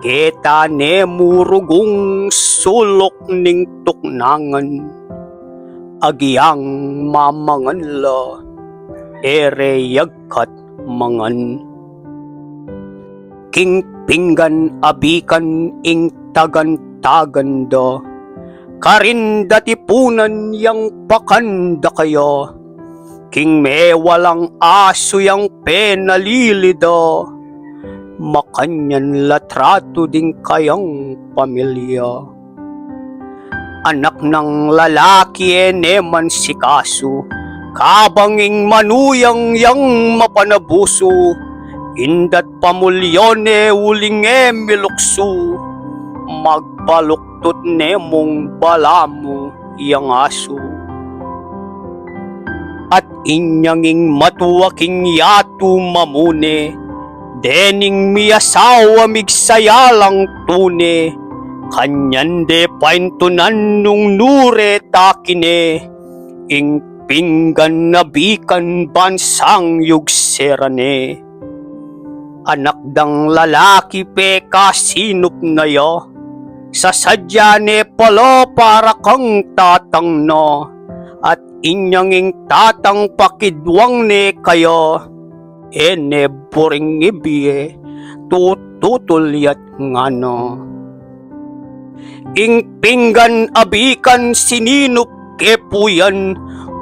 Keta ne mu rugung suluk ning tuknangan. Agyang mamangan la, e re yagkat mangan. King Pinggan a Bikan ing tagan-tagan da, karin da tipunan yang pakan da kaya. King mewalang asu yang penalili da, makanyan la tratu ding kayang pamilya. Anak nang lalaki e ne man sikasu, kabang ing manuyang yang mapanabusu, indat pamulyo ne uling e miluksu, magpaluktut ne mung balamu yang asu. At inyang ing matua king yatu mamune, dening miasawa migsayalang tune, kanyan de paintunan nung nure takine, ing Pinggan a Bikan bansang yugserane. Anak dang lalaki pekasinup na ya, sasadya ne pala para kang tatang na, at inyang ing tatang pakidwang ne kaya, e ne buring ibie, tututul ya't ngana. Ing Pinggan a Bikan sininup ke pu yan,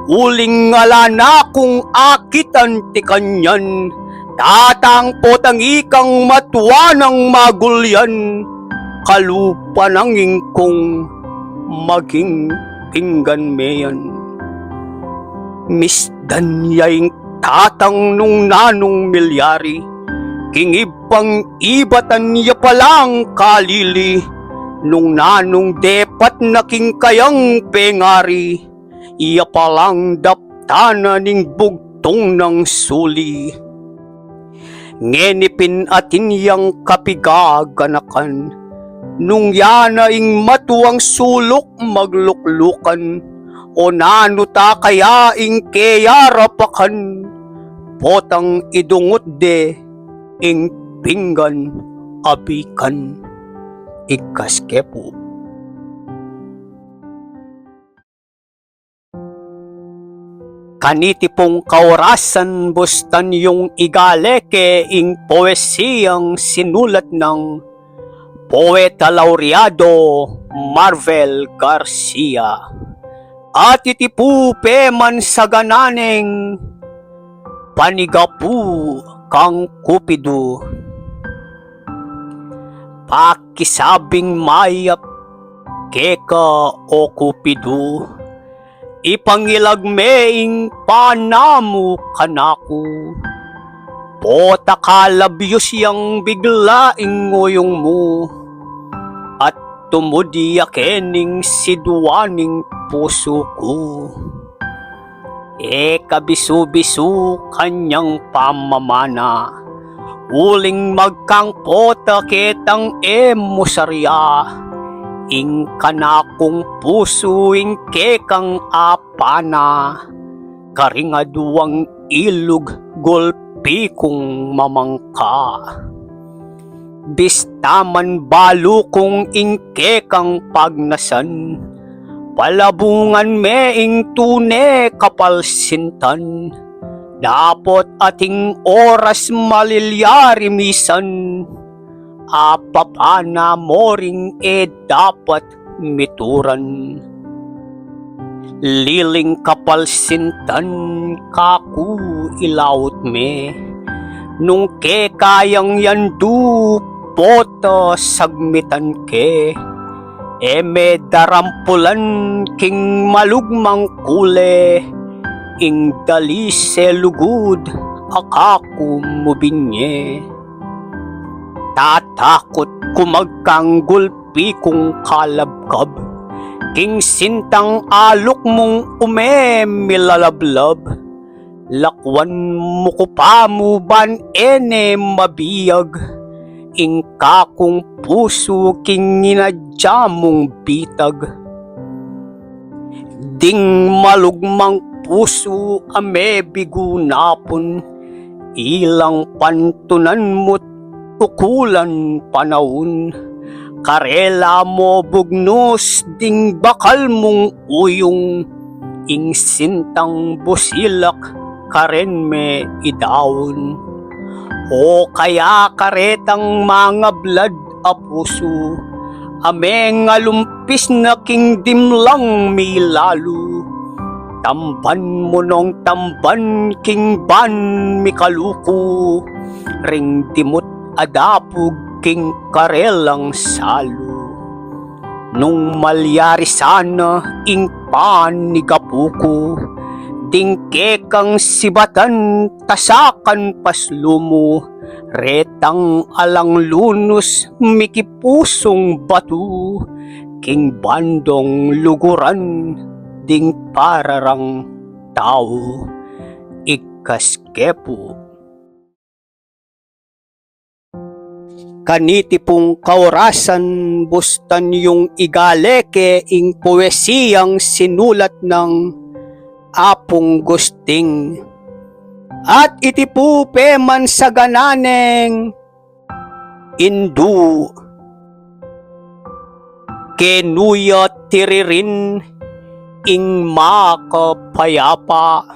uling ala na kung akit anti kanyan, tatang potang ikang matua nang magulyan, kalupa nang ingkung maging pinggan me yan. Misdan ya ing tatang nung nanung milyari, king ibpang ibatan ya palang kalili, nung nanung depat na king kayang pengari, ya palang daptan na ning bugtung nang suli. Ngeni pin atin yang kapigaganakan, nung ya na ing matuang suluk magluklukan, o nanu ta kaya ing keyarapakan, potang idungut de ing pinggan abikan. Igkas ke pu. Kaniti pung kaurasan bustan yung igale ke ing poesiyang sinulat nang Poeta Laureado Marvel Garcia. At iti pu peman sagananeng panigapu kang Kupido. Pakisabing mayap keka, o Kupido, ipangilag me ing pana mu kanaku. Pota kalabyus yang bigla ing nguyung mu, at tumudi ya kening sidua ning pusu ku. E kabisu-bisu kanyang pamamana, uling magkang pota ketang e mu sarya, ing kanakung pusu ing kekang apana, karing aduang ilug gulpi kung mamangka. Bista man balu kung ing kekang pagnasan, palabungan me ing tune kapalsintan. Dapot ating oras malilyari misan, apapana mo ring e dapat mituran. Liling kapalsintan kaku ilaut me, nung keka yang yandu pota sagmitan ke, e me darampulan king malugmang kule, ing dali se lugud a kaku mu binye. Tatakut ku magkang gulpi kung kalabkab, king sintang aluk mung ume milalablab, lakwan mu ku pa mu ban e ne mabiyag, ing kakung pusu king inadya mung bitag. Ding malugmang pusu a mebigu napun, ilang pantunan mu't ukulan panaun, karela mo bugnus ding bakal mung uyung, ing sintang busilak karen me idaun. O kaya karetang mangablad a pusu, a mengalumpis na king dimlang milalu, tamban mu nong tamban king ban mikaluku, ring dimut a dapug king karelang salu. Nung malyari sana ing panigapu ku, ding kekang sibatan tasakan paslu mu, retang alang lunus mikipusung batu, king bandong luguran ding pararang tau. Igkas ke pu. Kaniti pung kaurasan bustan yung igale ke ing poesiyang sinulat nang Apung Gusting. At iti pu peman sagananeng indu. Kenu ya tiririn ing makapayapa,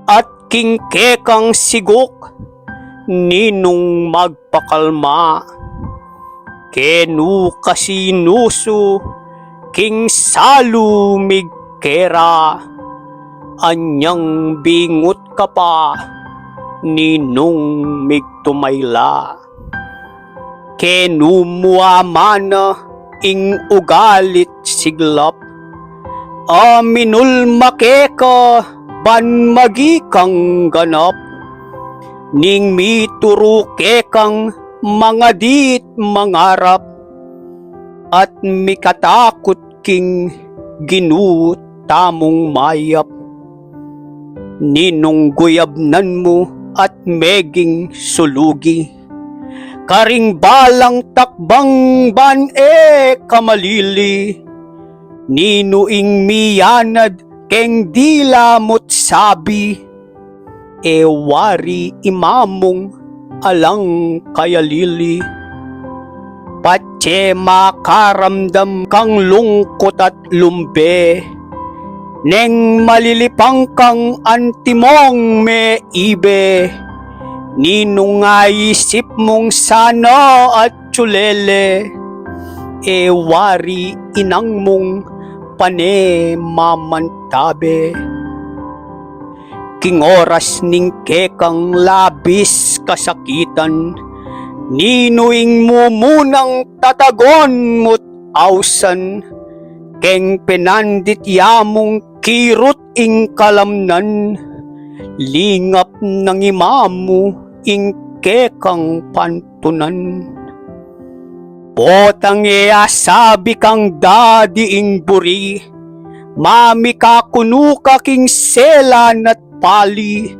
at king kekang siguk ninung magpakalma. Kenu kasi nusu king salu migkera, Anyang bingut ka pa, Ninung migtumayla. Kenu mu amana ing ugalit siglap, a minulma keka ban maging kang ganap. Ning mituru kekang mangadi't mangarap, at mikatakut king Ginu tamung mayap. Ninung guyabnan mu at meging sulugi karing balang takbang ban e ka malili. Ninu ing miyanad keng dila mu't sabi, e wari i mamung alang kayalili. Patse makaramdam kang lungkut at lumbe neng malilipang kang antimong me ibe. Ninung aisip mung sana at tsulele, e wari inang mung pane mamantabe. King oras ning kekang labis kasakitan, ninu ing mumunang tatagon mu't ausan? Keng penandit ya mung kirut ing kalamnan, lingap nang i mamu ing kekang pantunan. Potang e asabi kang dadi ing buri, mami, kakunu ka king selan at pali.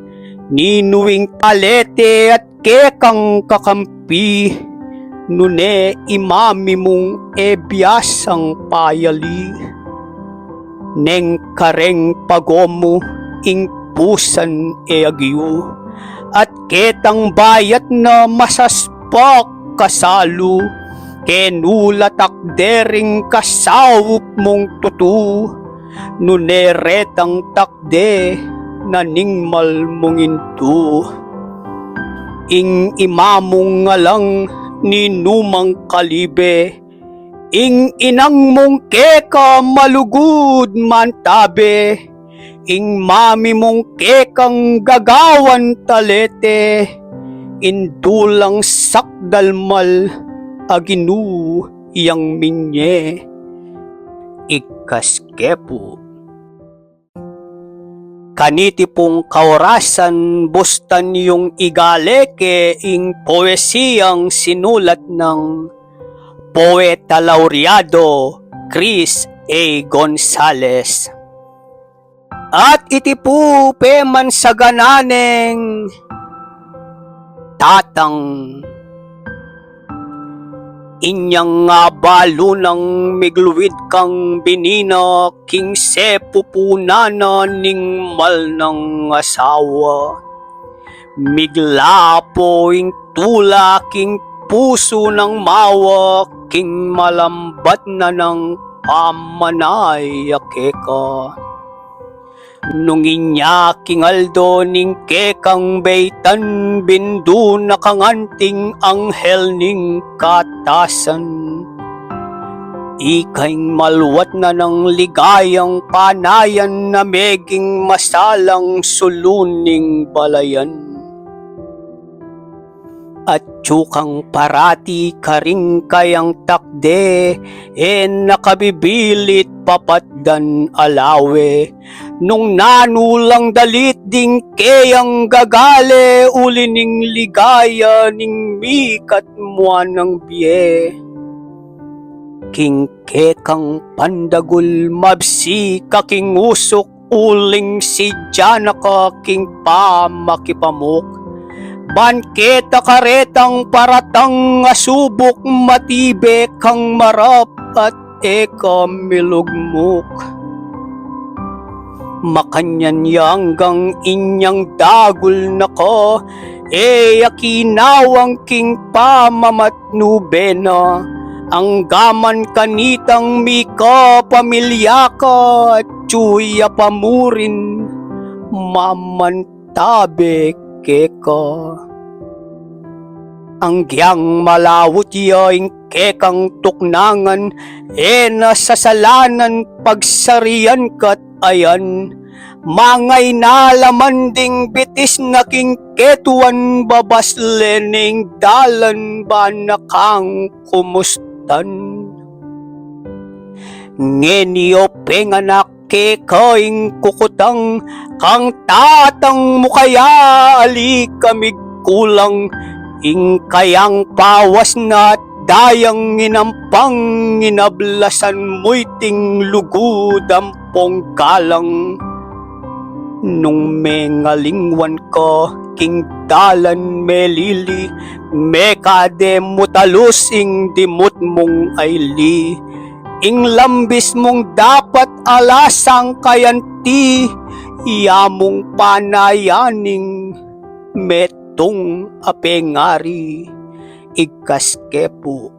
Ninu ing talete at kekang kakampi, nune i mami mung e biasang payali? Neng kareng pagomu ing pusan e agyu, at ketang bayat na masaspak kasalu. Kenu la takde ring kasaup mung tutu, nune retang takde na ning mal mung indu. Ing i mamung alang ninumang kalibe, ing inang mung keka malugud mantabe, ing mami mung kekang gagawan talete, indu lang sakdal mal a Ginu yang minye. Igkas ke pu. Kaniti pung kaorasan, bustan yung igaleke ing poesiyang sinulat nang Poeta Laureado Chris A. Gonzales. At iti pu pemansagananeng tatang. Inyang abalu nang migluid kang binina king sepupunan na ning mal nang asawa. Miglapo ing tula king pusu nang mawa king malambat na nang pamanaya keka. Nung inya king aldo ning kekang beitan, bindu na kang anting anghel ning katasan. Ika ing maluat na nang ligayang panayan na meging masalang sulu ning balayan. Atyu kang parati karing kayang takde, e na ka bibilit papatdan alawe. Nung nanu lang dalit ding keyang gagale, uli ning ligaya ning mikat muan nang bie. King kekang pandagul mabsi ka king usuk, uling sidya na ka king pamakipamuk. Ban keta karetang paratang a subuk, matibe kang marap at e ka milugmuk. Makanyan ya anggang inyang dagul na ka, e ya kinawang king pamamat nubena, anggaman kanitang mika pamilya ka, atyu ya pa murin mamantabe keka. Anggyang malawut ya ing kekang tuknangan, e na sasalanan pagsarian ka't ayan, Mangayna la man ding bitis na king ketuan, babasle ning dalan ba na kang kumustan. Ngeni o penganak keka ing kukutang, kang tatang mu kaya ali ka migkulang, ing kayang pawas na at dayang inampang, inablasan mu iting lugud ampong galang. Nung mengalingwan ka king dalan melili, mekad e mu talus ing dimut mung aili. Ing lambis mung dapat ala sangkayan ti, ya mung panayan ing metung a pengari. Igkas ke pu.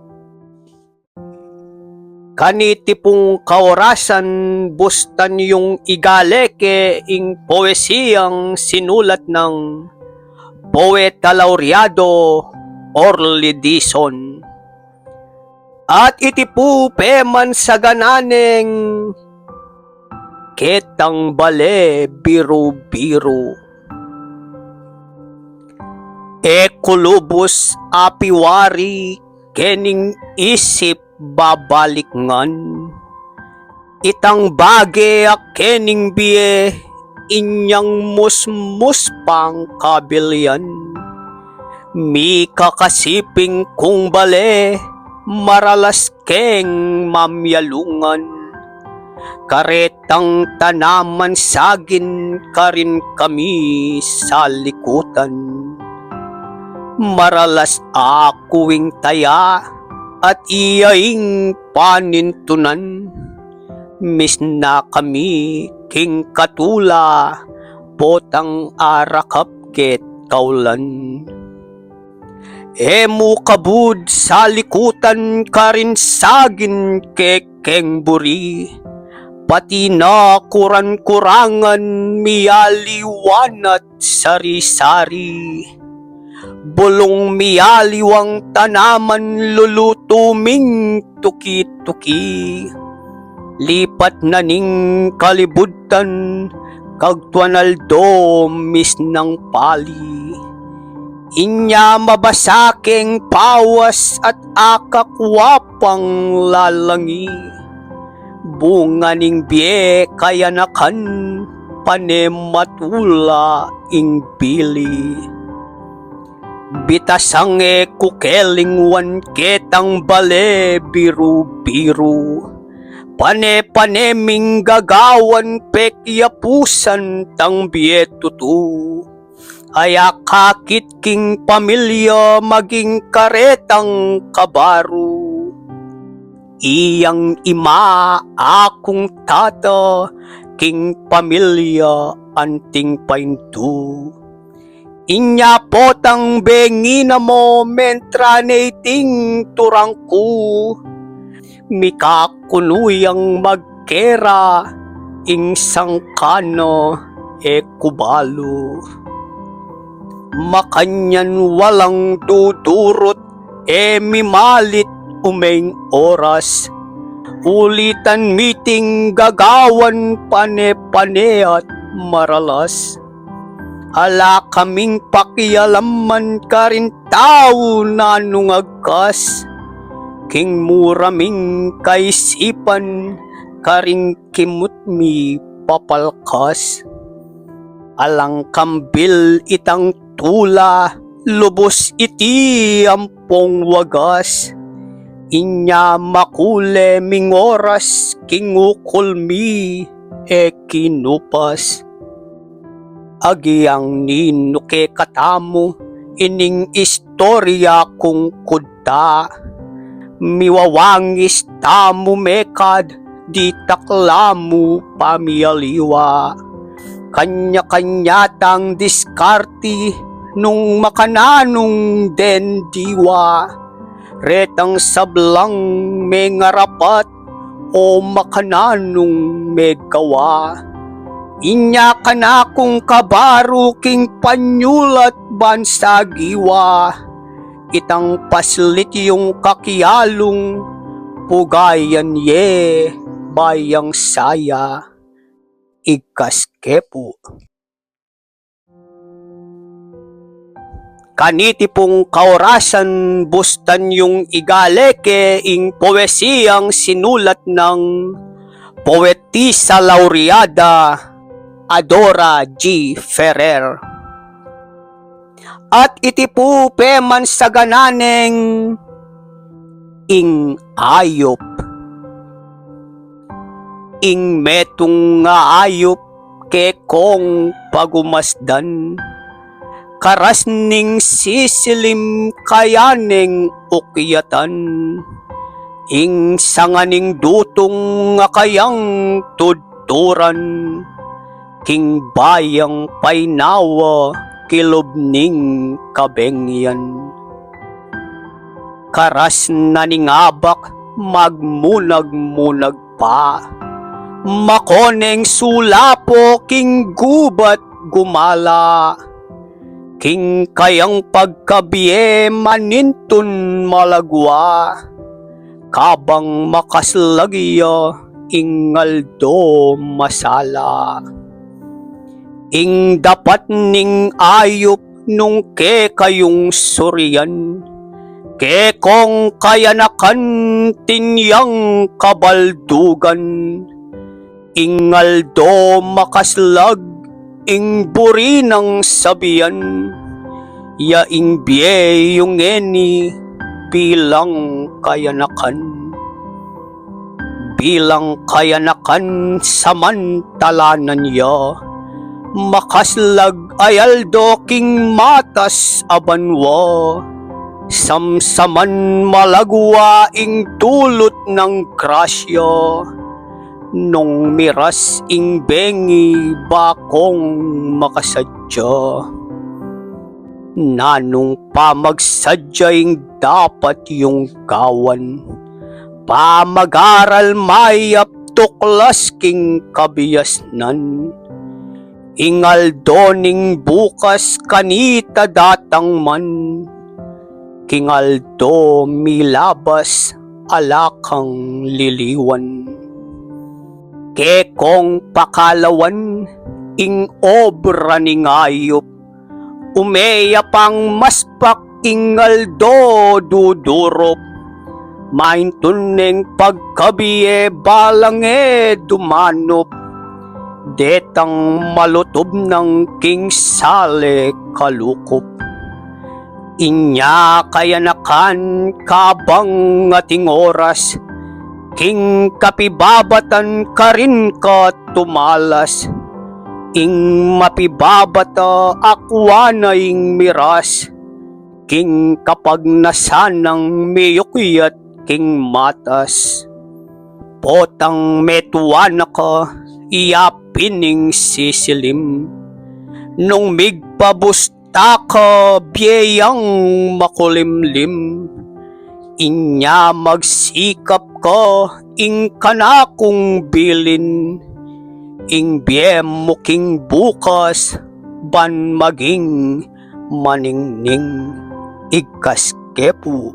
Kaniti pung kaorasan, bustan yung igale ke ing poesiyang sinulat nang poeta laureado Orly Dizon. At iti pu peman sagana neng Ketang Bale Biru-biru. E ku lubus apiwari kening isip babalik ngan. Itang bage a kening bie inyang musmus pang kabilian. Mikakasiping kung bale, maralas keng mamyalungan. Karetang tanaman sagin karin kami salikutan. Maralas aku ing taya at iya ing panintunan. Misna kami king katula, potang arakap ket kaulan. E mu kabud salikutan karin sagin kekeng buri, pati na kuran-kurangan mialiwanat sari-sari. Bulung mialiwang tanaman lulutu ming tuki-tuki. Lipat na ning kalibutan, kagtuan aldo misnang pali. Inya mabasa keng pawas at akakwa pang lalangi. Bunga ning bie kayanakan, pane matula ing bili. Bitasang e ku kelingwan ketang bale biru-biru. Pane-pane ming gagawan pekyapusan tang bie tutu. Aya kakit king pamilya maging karetang kabaru. Iyang ima akung tata king pamilya anting paindu. Inya potang bengi na mo mentra ne iting turang ku. Mikakunu yang magkera ing sangkana e ku balu. Makanyan walang dudurut e mimalit umeng oras. Ulitan miting gagawan pane-pane at maralas. Ala kaming pakialaman karin tau nanung agkas. King mura ming kaisipan karing kimut mi papalkas. Alang kambil itang tula, lubus iti ampong wagas. Inya makule ming oras king ukul mi e kinupas. Agyang ninu ke katamu ining istorya kung kudta. Miwawangis tamu mekad ditak la mu pamialiwa. Kanya-kanya tang diskarte nung makananung den diwa. Retang sablang mengarapat o makananung megawa. Inya kanakung kabaru king panyulat ban sagiwa. Itang paslit yung kakialung pugayan ye bayang saya. Igkas ke pu. Kaniti pung kaurasan, bustan yung igaleke ing poesiyang sinulat nang poetisa laureada Adora G. Ferrer. At iti pu pemansagananeng ing ayup. Ing metung a ayup kekong pagumasdan, karas ning sisilim kaya neng ukyatan, ing sanga ning dutung a kayang tudturan, king bayang painawa kilub ning kabengyan. Karas na ning abak magmunag-munag pa, makoneng sulapo king gubat gumala, king kayang pagkabie manintun malagwa, kabang makaslag ya ing aldo masala. Ing dapat ning ayup nung kekayung surian, kekong kayanakan tinyang kabaldugan, ing aldo makaslag ing buri nang sabian, ya ing bie yu ngeni bilang kayanakan. Bilang kayanakan samantalanan ya, makaslag a aldo king matas a banwa, samsaman malagwa ing dulut nang grasya, nung miras ing bengi bakong makasadya. Nanung pamagsadya ing dapat yung gawan, pamag-aral mayap tuklas king kabiasnan, ing aldo ning bukas kanita datang man, king aldo milabas ala kang liliwan. Kekong pakalawan ing obra ning ayup, ume ya pang maspak ing aldo dudurup, maintun neng pagkabie balang e dumanup, detang malutub nang king sale kalukup. Inya kayanakan kabang ating oras, king kapibabatan karin ka tumalas, ing mapibabata akwa na ing miras, king kapagnasan nang miyukyat king matas. Potang metuan na ka, iya pin ing sisilim. Nung migpabus taka bie yang makulimlim, inya magsikap ka ing kanakung bilin, ing bie mu king bukas ban maging maningning. Igkas ke pu.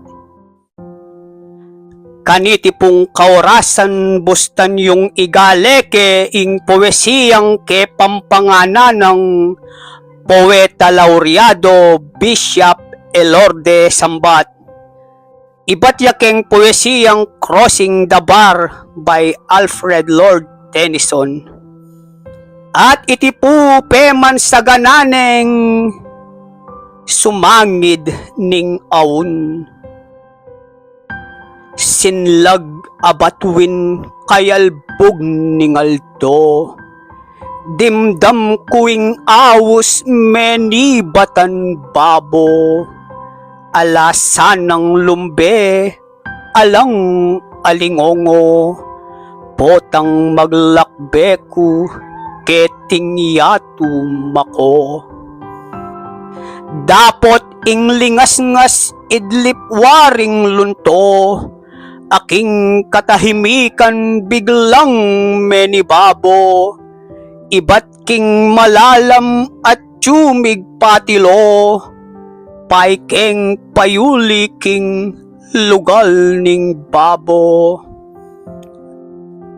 Kaniti pung kaurasan, bustan yung igaleke ing poesiyang kepampanganan nang poeta laureado Bishop Elorde Sambat. Ibat ya keng poesiyang Crossing the Bar by Alfred Lord Tennyson. At iti pu pemansagananeng sumangid ning aun. Sinlag a batuin kayalbug ning aldo. Dimdam ku ing aus menibatan babo. Ala sanang lumbe, alang alingongo. Potang maglakbe ku, keting yatu mako. Dapot ing lingasngas idlip waring lunto, aking katahimikan biglang menibabo, ibat king malalam at tsumig patilo, paikeng payuli king lugal ning babo.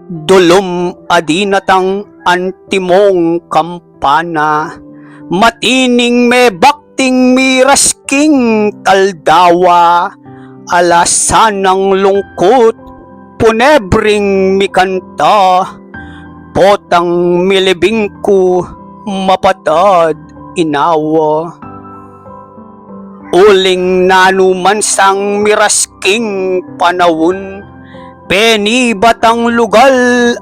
Dulum a dinatang antimong kampana, matining mebakting mirasking taldawa, ala sanang lungkut punebring mikanta, potang milibing ku mapatad inawa. Uling nanu man sang mirasking panaun, penibatang lugal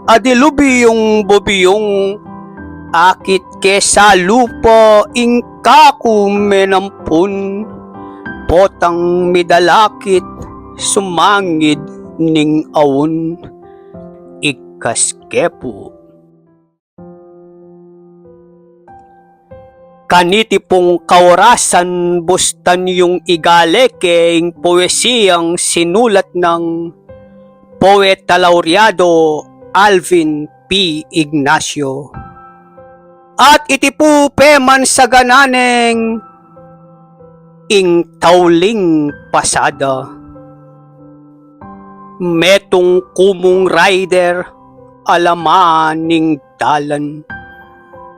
a dilubyung bubyung, akit ke salupa ing kaku menampun, potang midalakit sumangid ning aun. Igkas ke pu. Kaniti pung kaorasan, bustan yung igale ke ing poesiyang sinulat nang Poeta Laureado Alvin P. Ignacio. At iti pu peman sagana neng ing tauling pasada. Metung ku mung rider, alaman ning dalan.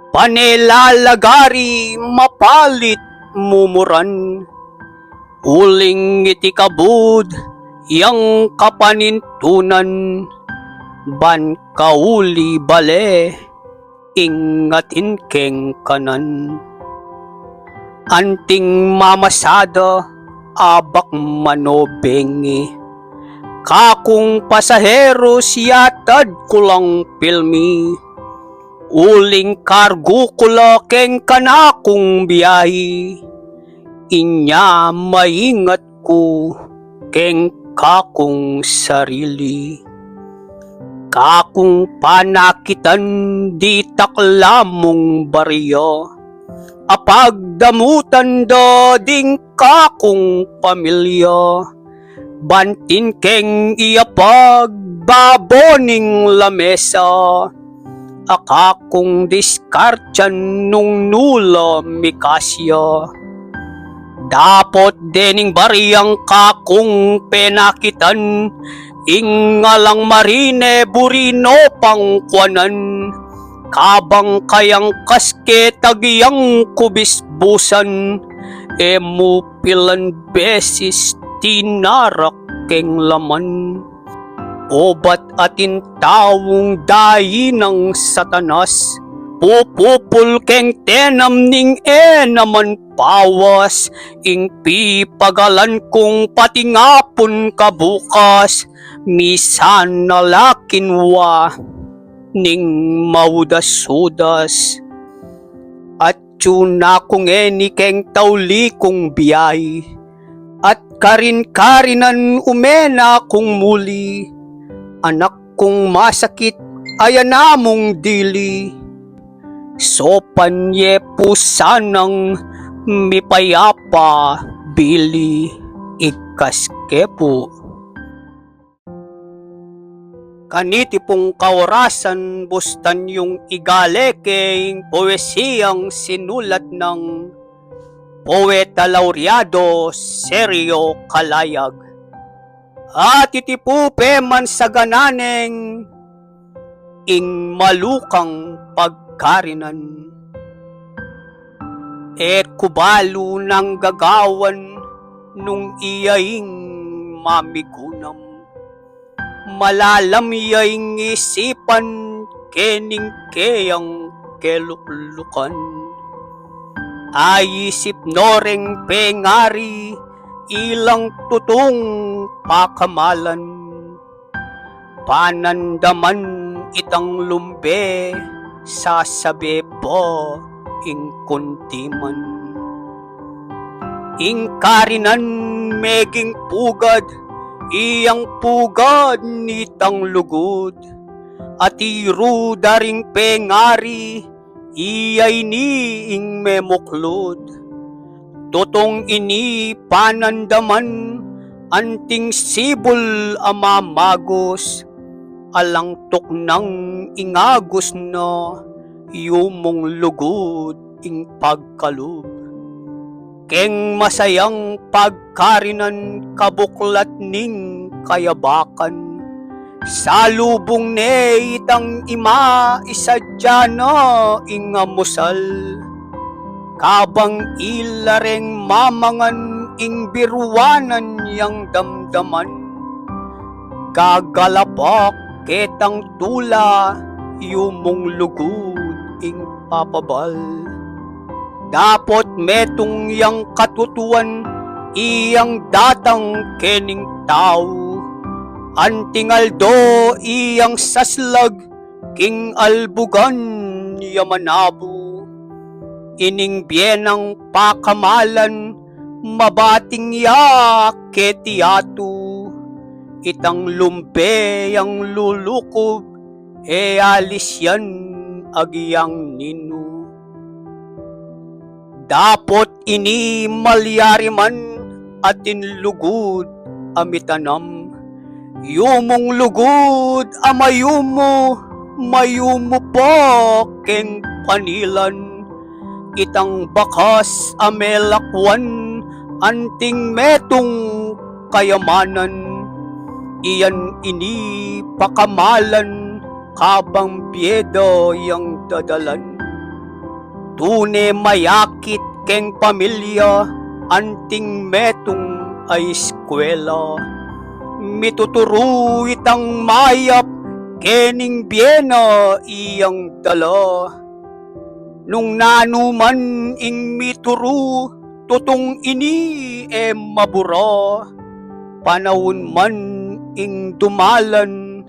Pane lalagari mapalit mumuran. Uling iti kabud yang kapanintunan, ban kauli bale ing atin keng kanan. Anting mamasada, abak manobengi. Kakung pasaheros, yatad ku lang pilmi. Uling kargu ku la keng kanakung biyahi. Inya maingat ku keng kakung sarili. Kakung panakitan ditak lamung barya, apagdamutan da ding kakung pamilya. Bantin keng iyapag babo ning lamesa, a kakung diskartyan nung nu la mikasya. Dapot dening baryang kakung penakitan, ing alang marine buri no pang kuanan. Kabang kayang kaske tagyang kubisbusan, e mu pilan beses tinarak keng laman. Obat atin taung dainang Satanas, pupupul keng tenam ning e naman pawas, ing pipagalan kung patingapun kabukas, misan na la kinwa ning maudas-udas. At tsu na kung e ni keng tauli kung biyahi, at karin-karinan ume na kung muli, anak kung masakit, aya na mung dili. Sopan ye pu sanang mipayapa bili, igkas ke pu. Kaniti pung kaorasan, bustan yung igale ke ing poesiyang sinulat nang Poeta Laureado Sergio Calayag. At iti pu peman sagana neng ing malukang pagkarinan. E ku balu nang gagawan nung iya ing mamigunam. Malalam ya ing isipan kening keyang keluklukan. Aisip no reng pengari ilang tutung pakamalan. Panandaman itang lumbe, sasabe pa ing kuntiman. Ing karinan meging pugad, iyang pugad nitang lugud. Atiru da ring pengari, iya ini ing memuklud. Tutung ini panandaman, anting sibul a mamagus, alang tuknang ing agus na, yumung lugud ing pagkalub. Keng masayang pagkarinan kabuklat ning kayabakan, Salubung ne itang ima, isadya na ing amusal. Kabang ila reng mamangan ing biruanan yang damdaman, gagalapak ketang tula, yumung lugud ing papabal. Dapot metung yang katutuan, iyang datang kening tau. Anting aldo iyang saslag, king albugan ya manabu. Ining bie nang pakamalan, mabating ya keti yatu. Itang lumbe yang lulukub, e alis yan agyang ninu. Dapot ini malyari man atin lugud a mitanam. Yumung lugud a mayumu, mayumu pa keng panilan. Itang bakas a melakwan, anting metung kayamanan. Iyan ini pakamalan, kabang bie da yang dadalan. Tune mayakit keng pamilya, anting metung a iskwela. Mituturu itang mayap, kening bie na iyang dala. Nung nanu man ing mituru, tutung ini e mabura. Panaun man ing dumalan,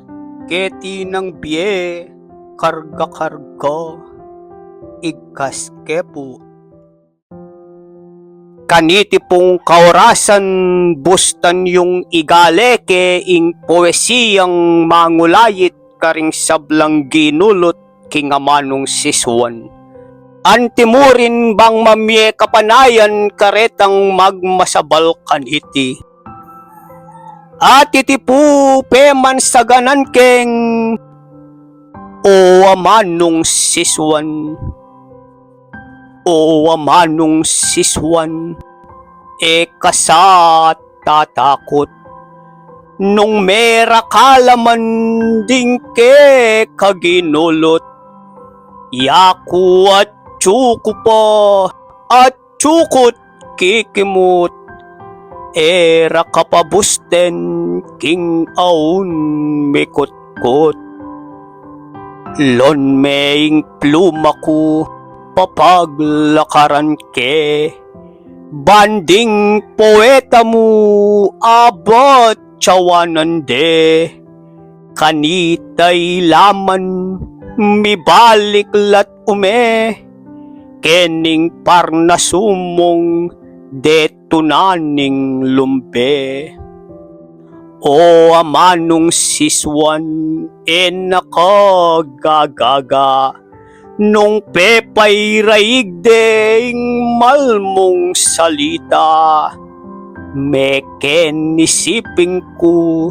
keti nang bie karga-karga. Igkas ke pu. Kaniti pung kaorasan, bustan yung igaleke ing poesiyang mangulayit karing sablang ginulut king amanung sisuan. Antimurin bang mamie kapanayan karetang magmasabal kaniti. At iti pu peman saganan keng O amanung sisuan. O amanung sisuan, e ka sa tatakut. Nung mera ka la man ding keka ginulut, yaku atyu ku pa, atyu ku't kikimut. E ra ka pa busten king aun mikutkut. Lon me ing pluma ku, papaglakaran ke. Ban ding poeta mu, abat tsawanan de. Kanita i laman, mibalik la't ume, kening parnasu mung detunan ning lumbe. O amanung sisuan, e na ka gagaga, nung pepairaig de ing mal mung salita. Meken isipin ku,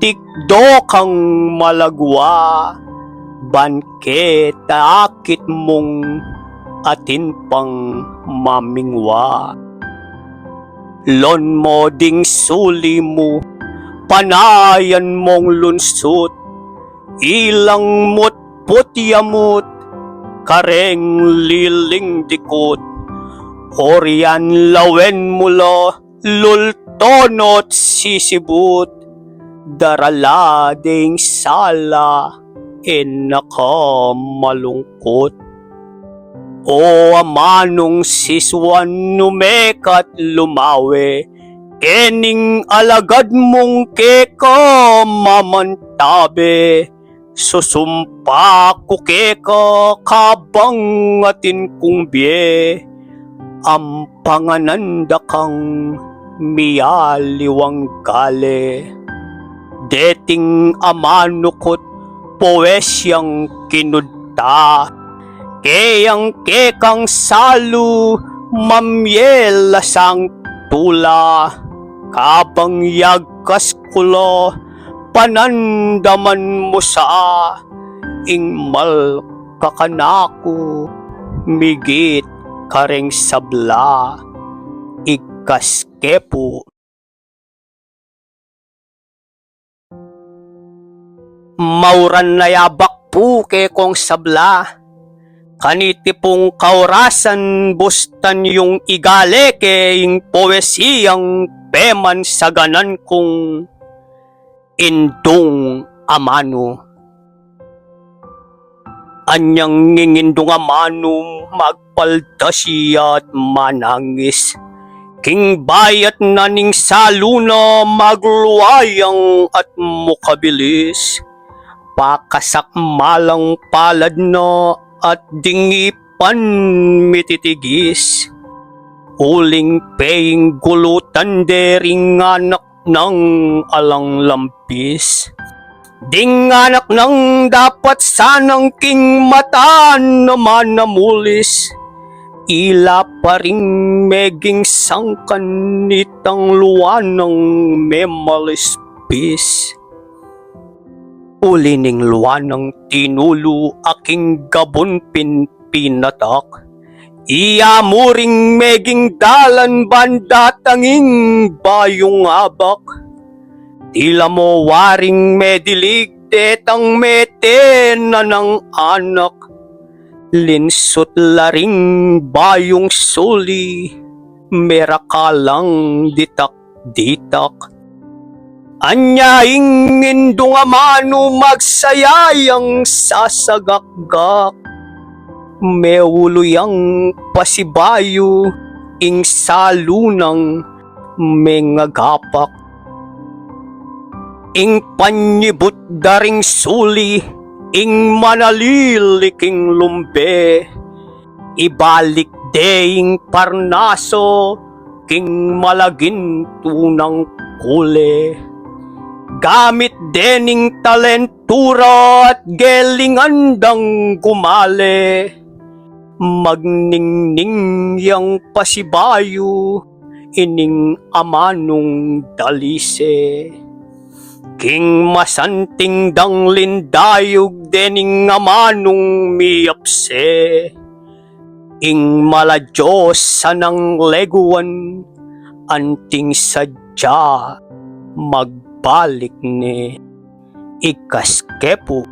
tikdo kang malagwa, ban keta akit mung atin pang mamingwa. Lon mo ding suli mu, panayan mong lunsut, ilang mutput ya mu't kareng liling dikut. Orian lawen mu la, lulto no't sisibut, darala ding sala, e na ka malungkut. O amanung sisuan, nu me ka't lumawe, kening alagad mung keka mamantabe. Susumpa ku keka kabang atin kung bie, ampanganan da kang mialiwang gale. Deting amanu ku't poesyang kinudta, keyang kekang salu mamye la sang tula, kabang yagkas ku la panandaman mu sa, ing mal ka kanaku migit kareng sabla. Igkas ke pu. Mauran na ya bakpu kekong sabla. Kaniti pung kaurasan bustan yung igale ke ing poesiyang pemansaganan kung Indung Amanu. Anyang ing indung amanu magpaldas ya at manangis. King bayat na ning salu na magluayang at mukabilis. Pakasakmalang palad na at ding ipan mititigis. Uling peying gulutan de ring anak nang alang lampis. Ding anak nang dapat sanang king mata na manamulis. Ila pa ring meging sangkan nitang luanang memalispis. Uli ning luanang tinulu a king gabun pin pinatak. Iya mu ring meging dalan ban datang ing bayung abak. Tila mo waring medilig detang mete na nang anak. Linsut la ring bayung suli, merakalang ditak ditak. Anya ing indung amanu magsaya yang sasagakgak. Meulu yang pasibayu ing salu nang mengagapak. Ing panyibut da ring suli, ing manalili king lumbe. Ibalik de ing parnaso king malagintu nang kule. Gamit de ning talentu ra at gelingan dang gumale. Magningning yang pasibayu ining amanung dalise. King masanting dang lindayug dening amanung miyapse. Ing mala Dios sanang leguan anting sadya magbalik ne. Ikas ke pu.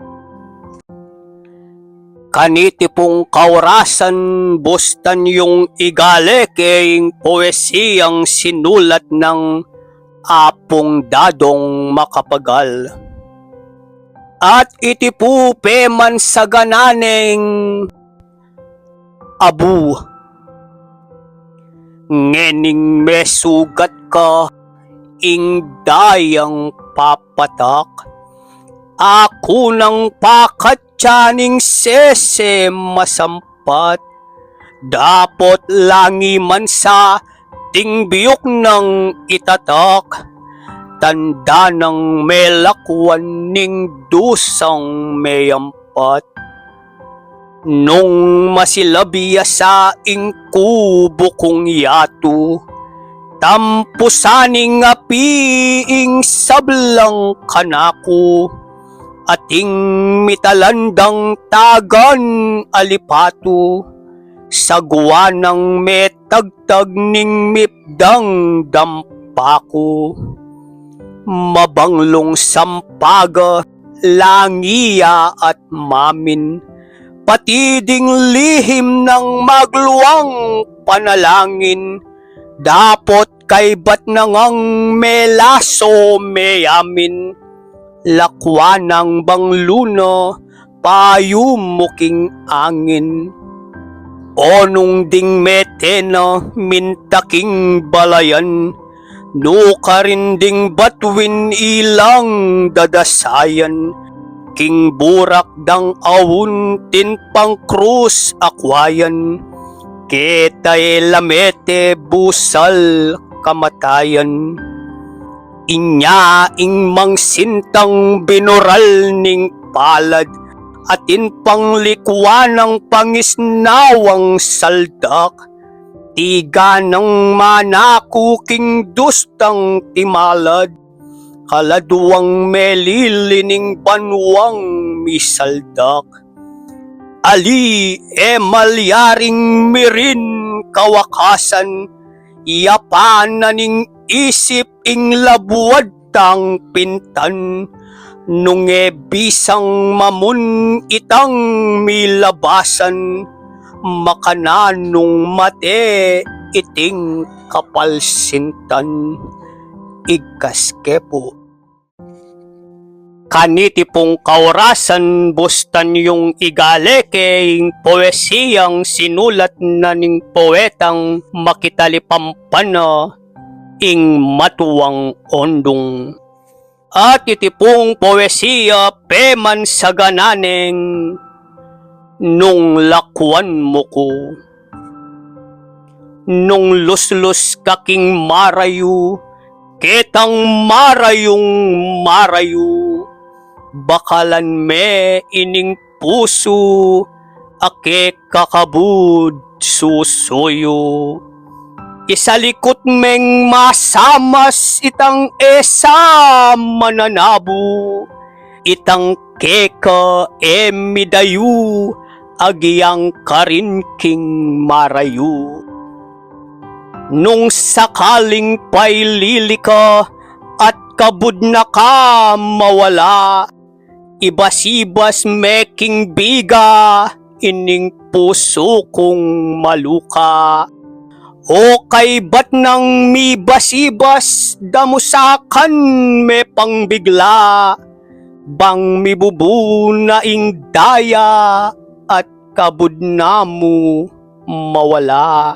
Kaniti pung kaurasan bustan yung igale ke ing poesiyang sinulat nang Apung Dadong Macapagal. At iti pu pemansaganan neng abu. Ngening mesugat ka ing dayang papatak, aku nang pakatyaning sese masampat. Dapot langi man sa ding biuk nang itatak, tanda nang melakwan ning dusang meyampat. Nung masilab ya sa ing kubu kung yatu, tampusan ning api ing sablang kanaku, ating mitalandang tagan alipatu, sagwa nang metagtag ning mipdang dampaku. Mabanglung sampaga, langi ya at mamin, pati ding lihim nang magluang panalangin, dapot kaybat na ngang melaso meyamin, lakwan nang banglu na payumuking angin. O nung ding mete na minta king balayan, nukarin ding batuin ilang dadasayan, king burak dang aun tinpang krus akwayan, keta e la mete busal kamatayan. Inya ing mangsintang binural ning palad, atin pang likwan nang pangisnawang saldak, tigan nang manaku king dustang timalad, kaladuang melili ning banuang misaldak. Ali e malyaring mirin kawakasan, yapan na ning isip ing labuad tang pintan, Nung e bisang mamun itang milabasan, makananu nung mate iting kapalsintan. Igkas ke pu. Kaniti pung kaurasan, bustan yung igale ke ing poesiyang sinulat na ning poetang makitalipampana, ing Matuang Ondung. At iti pung poesiya pemansaganan neng Nung Lakuan Mu Ku. Nung luslus ka king marayu, ketang marayung marayu, bakalan me ining pusu a keka kabud susuyu. Isalikut meng masamas itang e sa mananabu, itang keka e midayu, agyang karin king marayu. Nung sakaling pailili ka at kabud na ka mawala, ibasibas me king biga ining pusu kung maluka. O kaybat nang mibasibas, damusakan me pang bigla, bang mibubu na ing daya at kabud na mu mawala.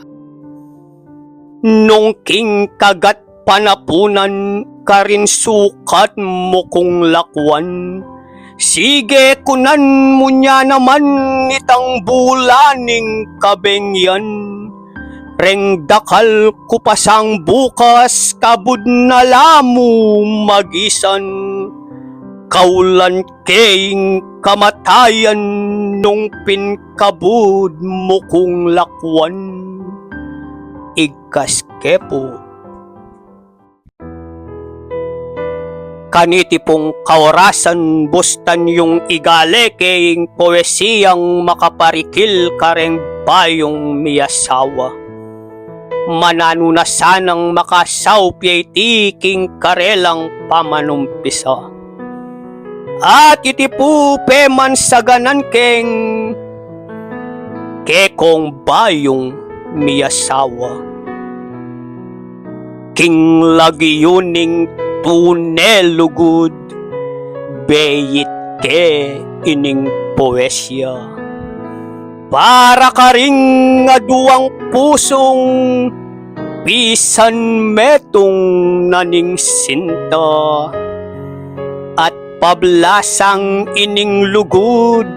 Nung king kagat panapunan karin sukat mu kung lakuan, sige kunan mu nya naman itang bula ning kabengyan. Reng dakal ku pa sang bukas, kabud na la mu magisan. Kaulan ke ing kamatayan nung pin kabud mu kung lakuan. Igkas ke pu. Kaniti pung kaurasan, bustan yung igale ke ing poesiyang makaparikil kareng bayung miyasawa. Mananu na sanang makasaup ya iti king karelang pamanumpisa. At iti pu pemansaganan keng Kekong Bayung Miyasawa. King lagyu ning tune lugud, beit ke ining poesya. Para karing aduang pusung pisan metung na ning sinta, at pablasang ining lugud,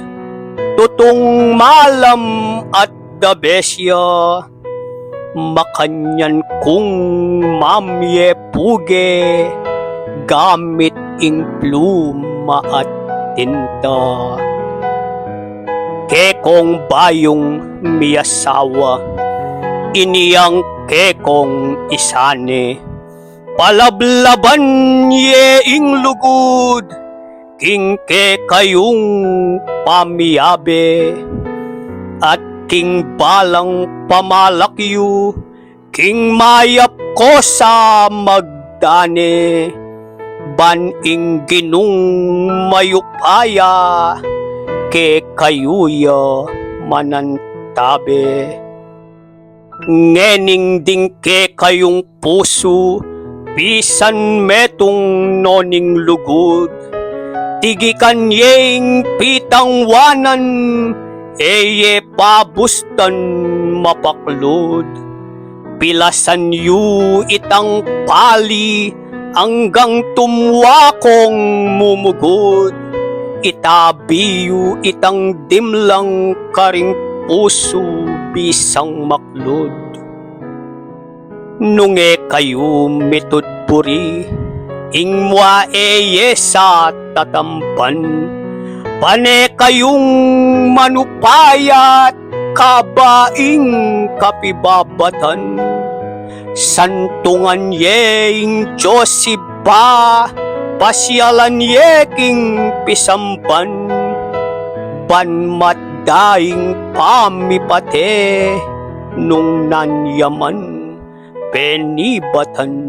tutung malam at dabesya, makanyan kung mamye puge gamit ing pluma at tinta. Kekong Bayung Miyasawa, inyang kekong isane, palablaban ye ing lugud king kekayung pamiabe, at king balang pamalak yu, king mayap ko sa magdane, ban ing Ginung mayupaya kekayu ya manantabe. Ngening ding kekayung pusu, pisan metung no ning lugud, tigikan ye ing pitangwanan, e ye pabustan mapaklud. Pilasan yu itang pali, anggang tumwa kong mumugud, itabi yu itang dimlang karing pusu bisang maklud. Nung e kayu mitud buri, ing mua e ye sa tatampan, pane kayung manupaya at kabaing kapibabatan. Santungan ye ing Dios Ibpa, pasyalan ye king pisamban, ban matda ing pamipate nung nan ya man penibatan.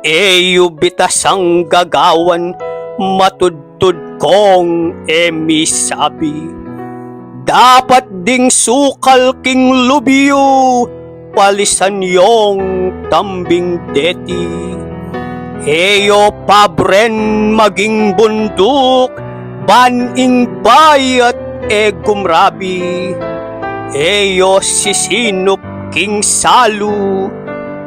E yu bitasang gagawan, matudtud kong e misabi. Dapat ding sukal king lub yu, palisan yung tambing deti. E yu pabren maging bunduk, ban ing bayat e gumrabi. E yu sisinup king salu,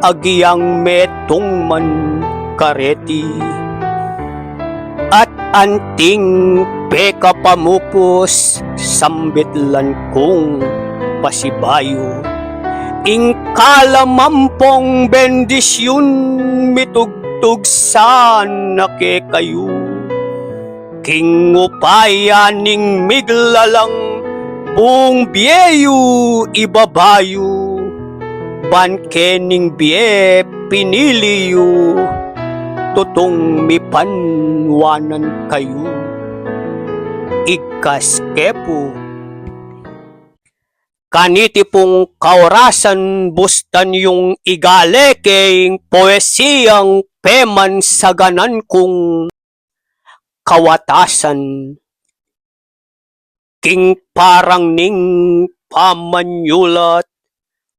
agyang metung man kareti. At anting pekapamupus, sambit lan kung pasibayu. Ing kalamampong bendisyun, mitugtug sana kekayu. King upaya ning miglalang, buung bie yu ibabayu. Ban kening bie pinili yu, tutung mipanwanan kayu. Igkas kepu. Kaniti pung kaorasan, bustan yung igale ke ing poesiyang pemansaganan kung kawatasan. King parang ning pamanyulat,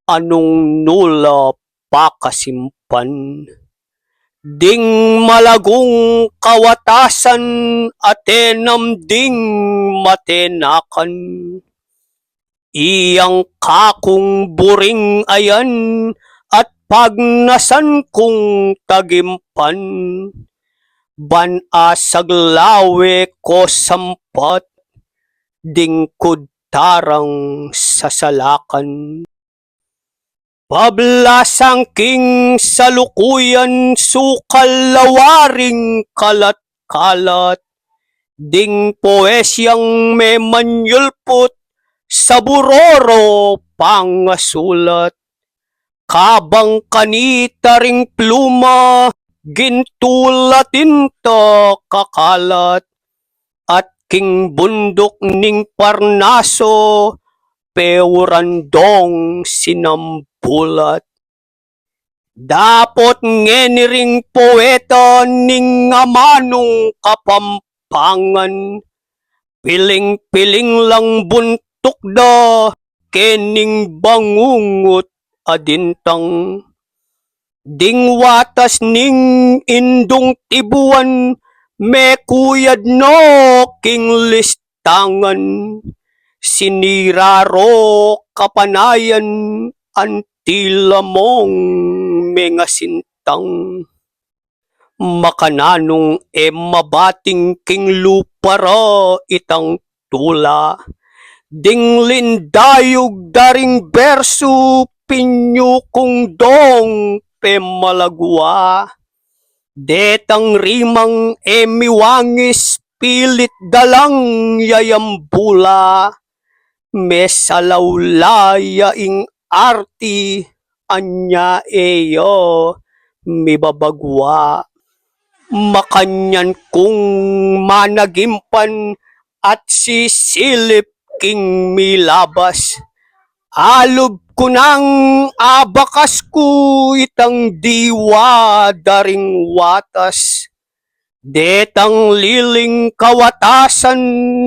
anung nula pakasimpan. Ding malagung kawatasan, atenam ding matenakan. Iyang kakung buring ayan, at pagnasan kung tagimpan. Ban asaglawe ko sampat, ding kudtarang sasalakan. Pablasang king salukuyan, sukal lawaring kalat-kalat. Ding poesiyang memanyulput, sa buroro pangasulat. Kabang kanita ring pluma, gintu la tinta kakalat. At king bunduk ning Parnaso, peu ran dong sinambulat. Dapot ngeni ring poeta ning amanung Kapampangan, piling-piling lang buntuk da, kening bangungut a dintang. Ding watas ning indung tibuan, mekuyad no king listangan. Sinira ro kapanayan, anti la mong mengasintang. Makananung e mabating king lupa ra itang tula. Ding lindayug da ring bersu, pinyukung dong pemalagua. Detang rimang e miwangis, pilit da lang yayambula. Mesalaw la ya ing arti, anya e ya mibabagua. Makanyan kung managimpan at sisilip king milabas. Alub ku nang abakas ku itang diwa da ring watas. Detang liling kawatasan,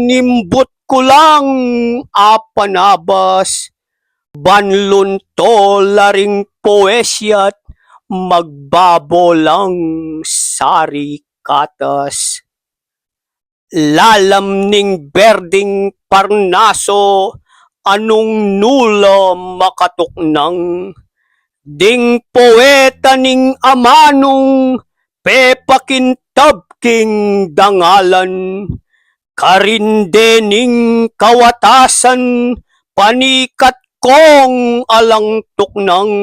nimbut ku lang apanabas. Ban lunto la ring poesiya't magbabo lang sari katas. Lalam ning berding Parnaso, anung nula makatuknang? Ding poeta ning amanung pepakintab king dangalan. Karin dening kawatasan, panikat kong alang tuknang.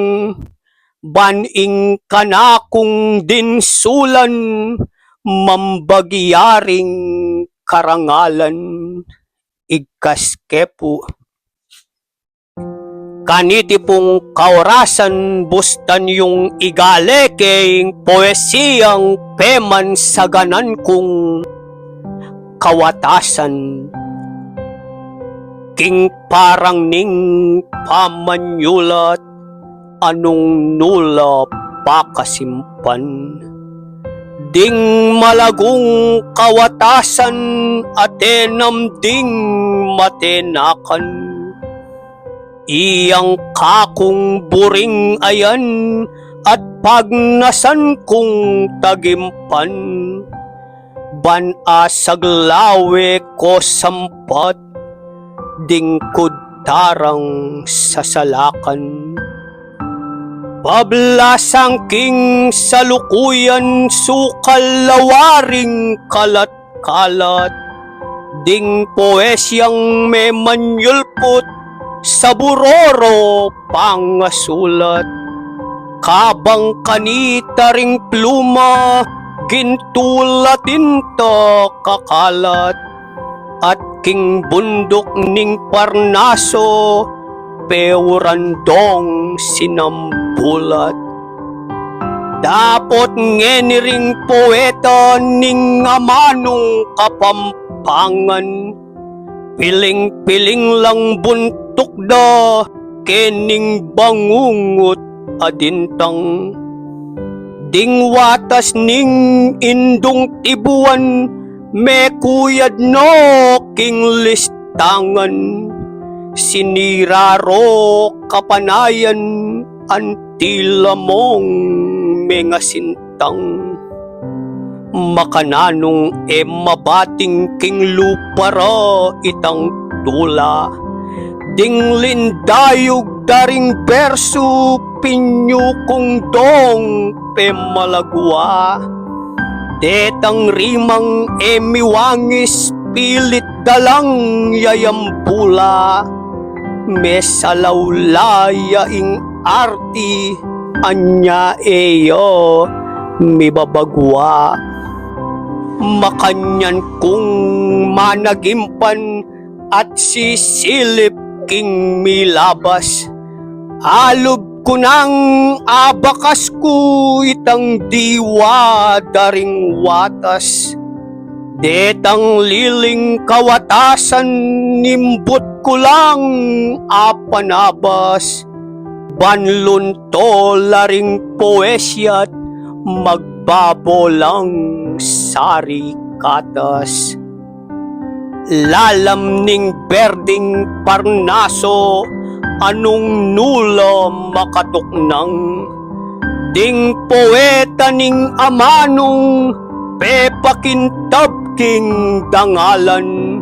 Ban ing kanakung dinsulan, mambagyaring karangalan. Igkas kepu. Kaniti pung kaorasan, bustan yung igale ke ing poesiyang pemansaganan kung kawatasan. King parang ning pamanyulat, anung nula pakasimpan. Ding malagung kawatasan a tenam ding matenakan. Iyang kakung buring ayan at pagnasan kung tagimpan. Ban asaglawe ko sampat ding kudtarang sasalakan. Pablasang king salukuyan sukal a waring kalat-kalat, ding poesyang memanyulput sa buroro pangasulat. Kabang kanita ring pluma, gintu la tinta kakalat. At king bunduk ning Parnaso, peurandong sinambulat. Dapot ngeni ring poeta ning amanung Kapampangan, piling-piling lang buntuk da kening bangungut a dintang. Ding watas ning indung tibuan, mekuyad no king listangan. Sinira ro kapanayan anti la mong mengasintang. Makananung e mabating king lupa ra itang tula. Ding lindayug da ring bersu pinyukung dong pemalagua. Detang rimang e miwangis pilit da lang yayambula. Mesalaw la ya ing arti anya e ya mibabagua. Makanyan kung managimpan at sisilip king milabas. Alub ku nang abakas ku itang diwa da ring watas. Detang liling kawatasan nimbut ku lang apanabas. Ban lunto la ring poesya't magbabo lang sari katas. Lalam ning berding Parnaso, anung nu la makatuknang. Ding poeta ning amanung pepakintab king dangalan.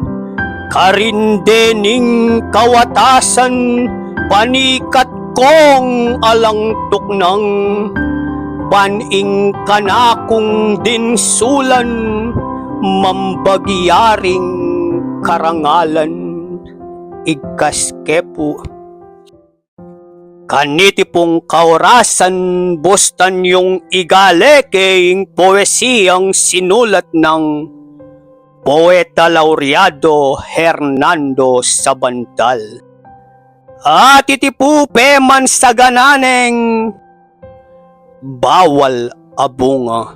Karin dening kawatasan panikat kong alang tuknang. Ban ing kanakung dinsulan mambagyaring karangalan. Igkas ke pu. Kaniti pung kaorasan, bustan yung igale ke ing poesiyang sinulat nang Poeta Laureado Hernando Sabandal. At iti pu pemansagananeng bawal a bunga.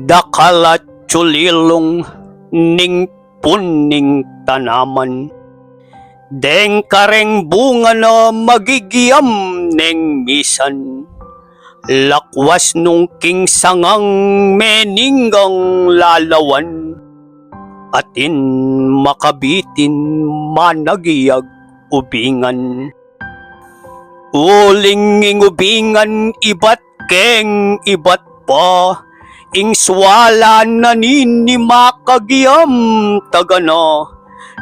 Dakal at sulilung ning pun ning tanaman. Deng kareng bunga na magigiam neng misan. Lakwas nung king sangang meninggang lalawan. Atin makabitin managyag ubingan. Uling ing ubingan ibat keng ibat pa, ing swala na nini makagiam tagana,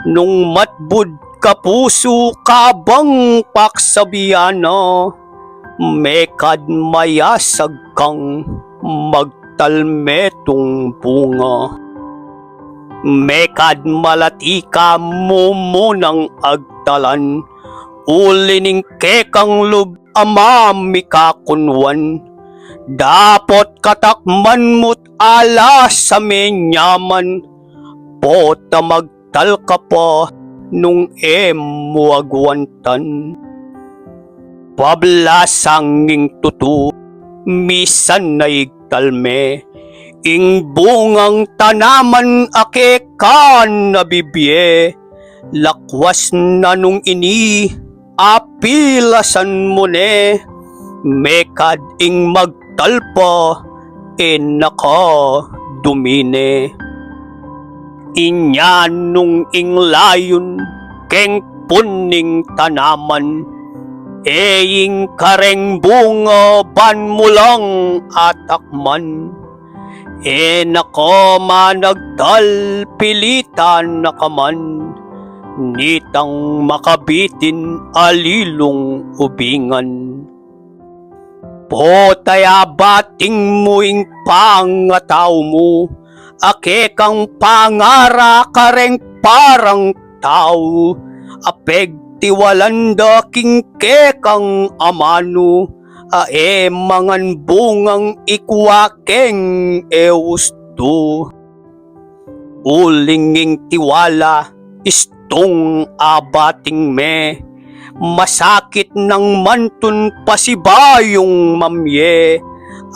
nung matbud kapusu kabang paksabian na, mekad mayasag kang magtalme tung bunga. Mekad malati ka mumunang agtalan, uli ning kekang lub a mamikakunwan. Dapot katakman mu't ala sa menyaman, pota magtal ka pa nung e mu agwantan. Pablasang ing tutu, misan na igtalme, ing bungang tanaman a kekan na bibie, lakwas na nung ini, apilasan mu ne, mekad ing magtal pa, e na ka dumine. Inya nung ing layun keng pun ning tanaman, e ing kareng bunga ban mu lang atakman. E na ka managtal, pilitan na ka man, nitang makabitin alilung ubingan. Potaya bating mu ing pangatau mu, a kekang pangara kareng parang tau, a pegtiwalan da king kekang amanu, a e mangan bungang ikwa keng e ustu. Uling ing tiwala, istung a bating me, masakit nang mantun pasibayung mamye,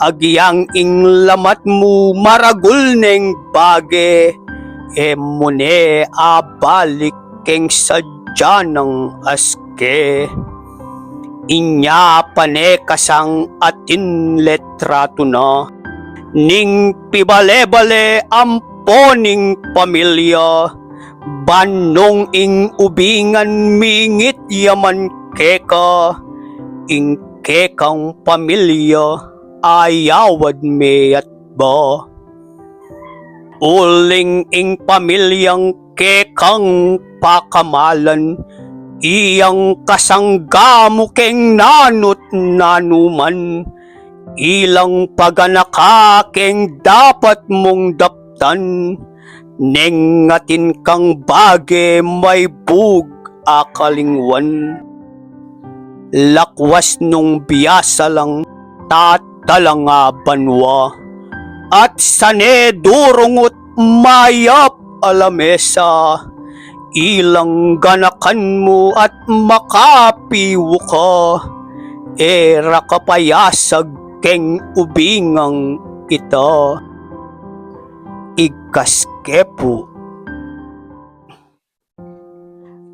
agyang ing lamat mu maragul neng bage, e mu ne abalik keng sadya nang aske. Inya pane kasang atin letratu na, ning pibale-bale ampo ning pamilya, ban nung ing ubingan mingit ya man keka, ing kekang pamilya ayawad me at ba. Uling ing pamilyang kekang pakamalan, iyang kasangga mu keng nanu't nanu man, ilang paganaka keng dapat mung daptan, neng atin kang bage maibug a kalingwan. Lakwas nung biasa lang tatalang a banua, at sane durungut mayap a lamesa, ilang ganakan mu at makapiwu ka, e ra ka payasag keng ubingang ita. Igkas ke pu.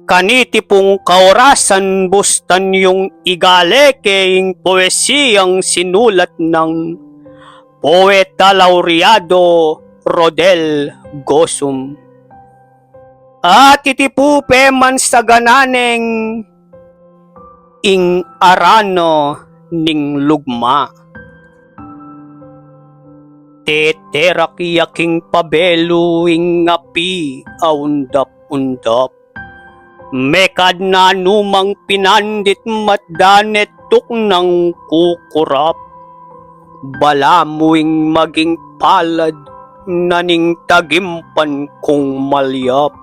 Kaniti pung kaorasan bustan yung igale ke ing poesiyang sinulat nang Poeta Laureado Rodel Gozum. At iti pu pemansagananeng ing arana ning lugma. Teterak ya king pabelu ing api a undap-undap. Mekad na numang pinandit matda ne tuknang kukurap. Balamu ing maging palad na ning tagimpan kung malyap.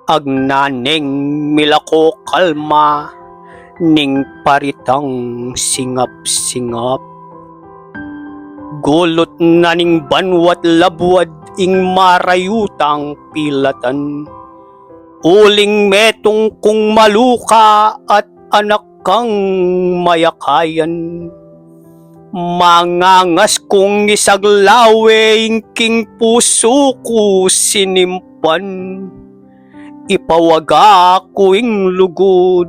Agnaneng milako kalma ning paritang singap-singap. Gulut na ning banua't labuad ing marayutang pilatan. Uling metung kung maluka at anak kang mayakayan. Mangangas kung isaglawe ing king pusu ku sinimpan. Ipawaga ku ing lugud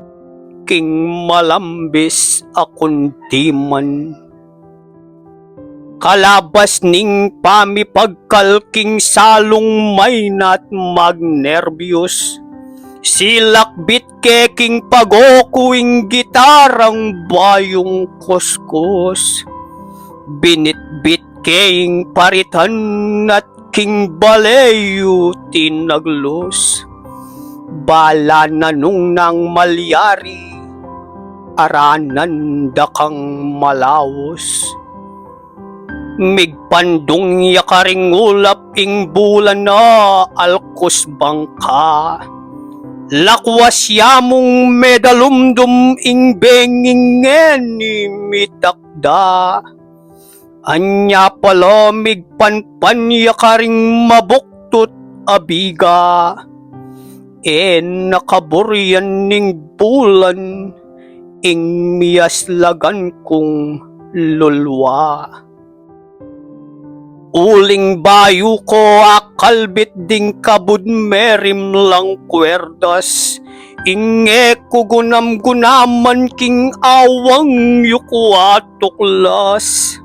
king malambis a kundiman. Kalabas ning pamipagkal king salung maina't magnerbyos, silakbit ke king pago ku ing gitarang bayung kuskus. Binitbit ke ing paritan at king bale yu tinaglus. Bala na nung nang malyari, aranan da kang malaus. Migpandung ya karing ulap ing bulan a alkus bangka. Lakwas ya mung medalumdum ing benging ngeni mitakda. Anya pala migpanpan ya karing mabuktut a biga, e na kaburyan ning bulan ing miyaslagan kung lulwa. Uling bayu ko akalbit ding kabud merimlang kwerdas, ing e ku gunam-gunaman king awang yu ku atuklas.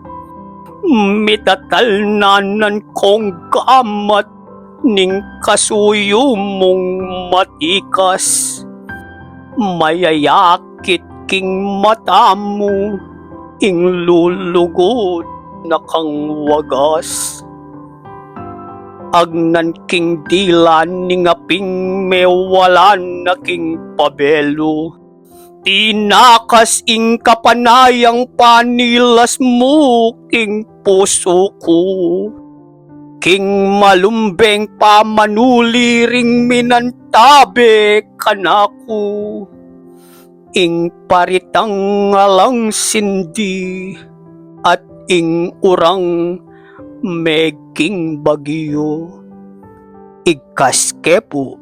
Mitatalnan kong gamat ning kasuyu mung matikas. Mayayakit king mata mu ing lulugud na kang wagas. Agnan king dila ning aping mewalan na king pabelu. Tinakas ing kapanayang panilas mu king pusu ku. King malumbeng pamanuli ring minantabe kanaku. Ing paritang alang sindi at ing urang meging bagyu. Igkas ke pu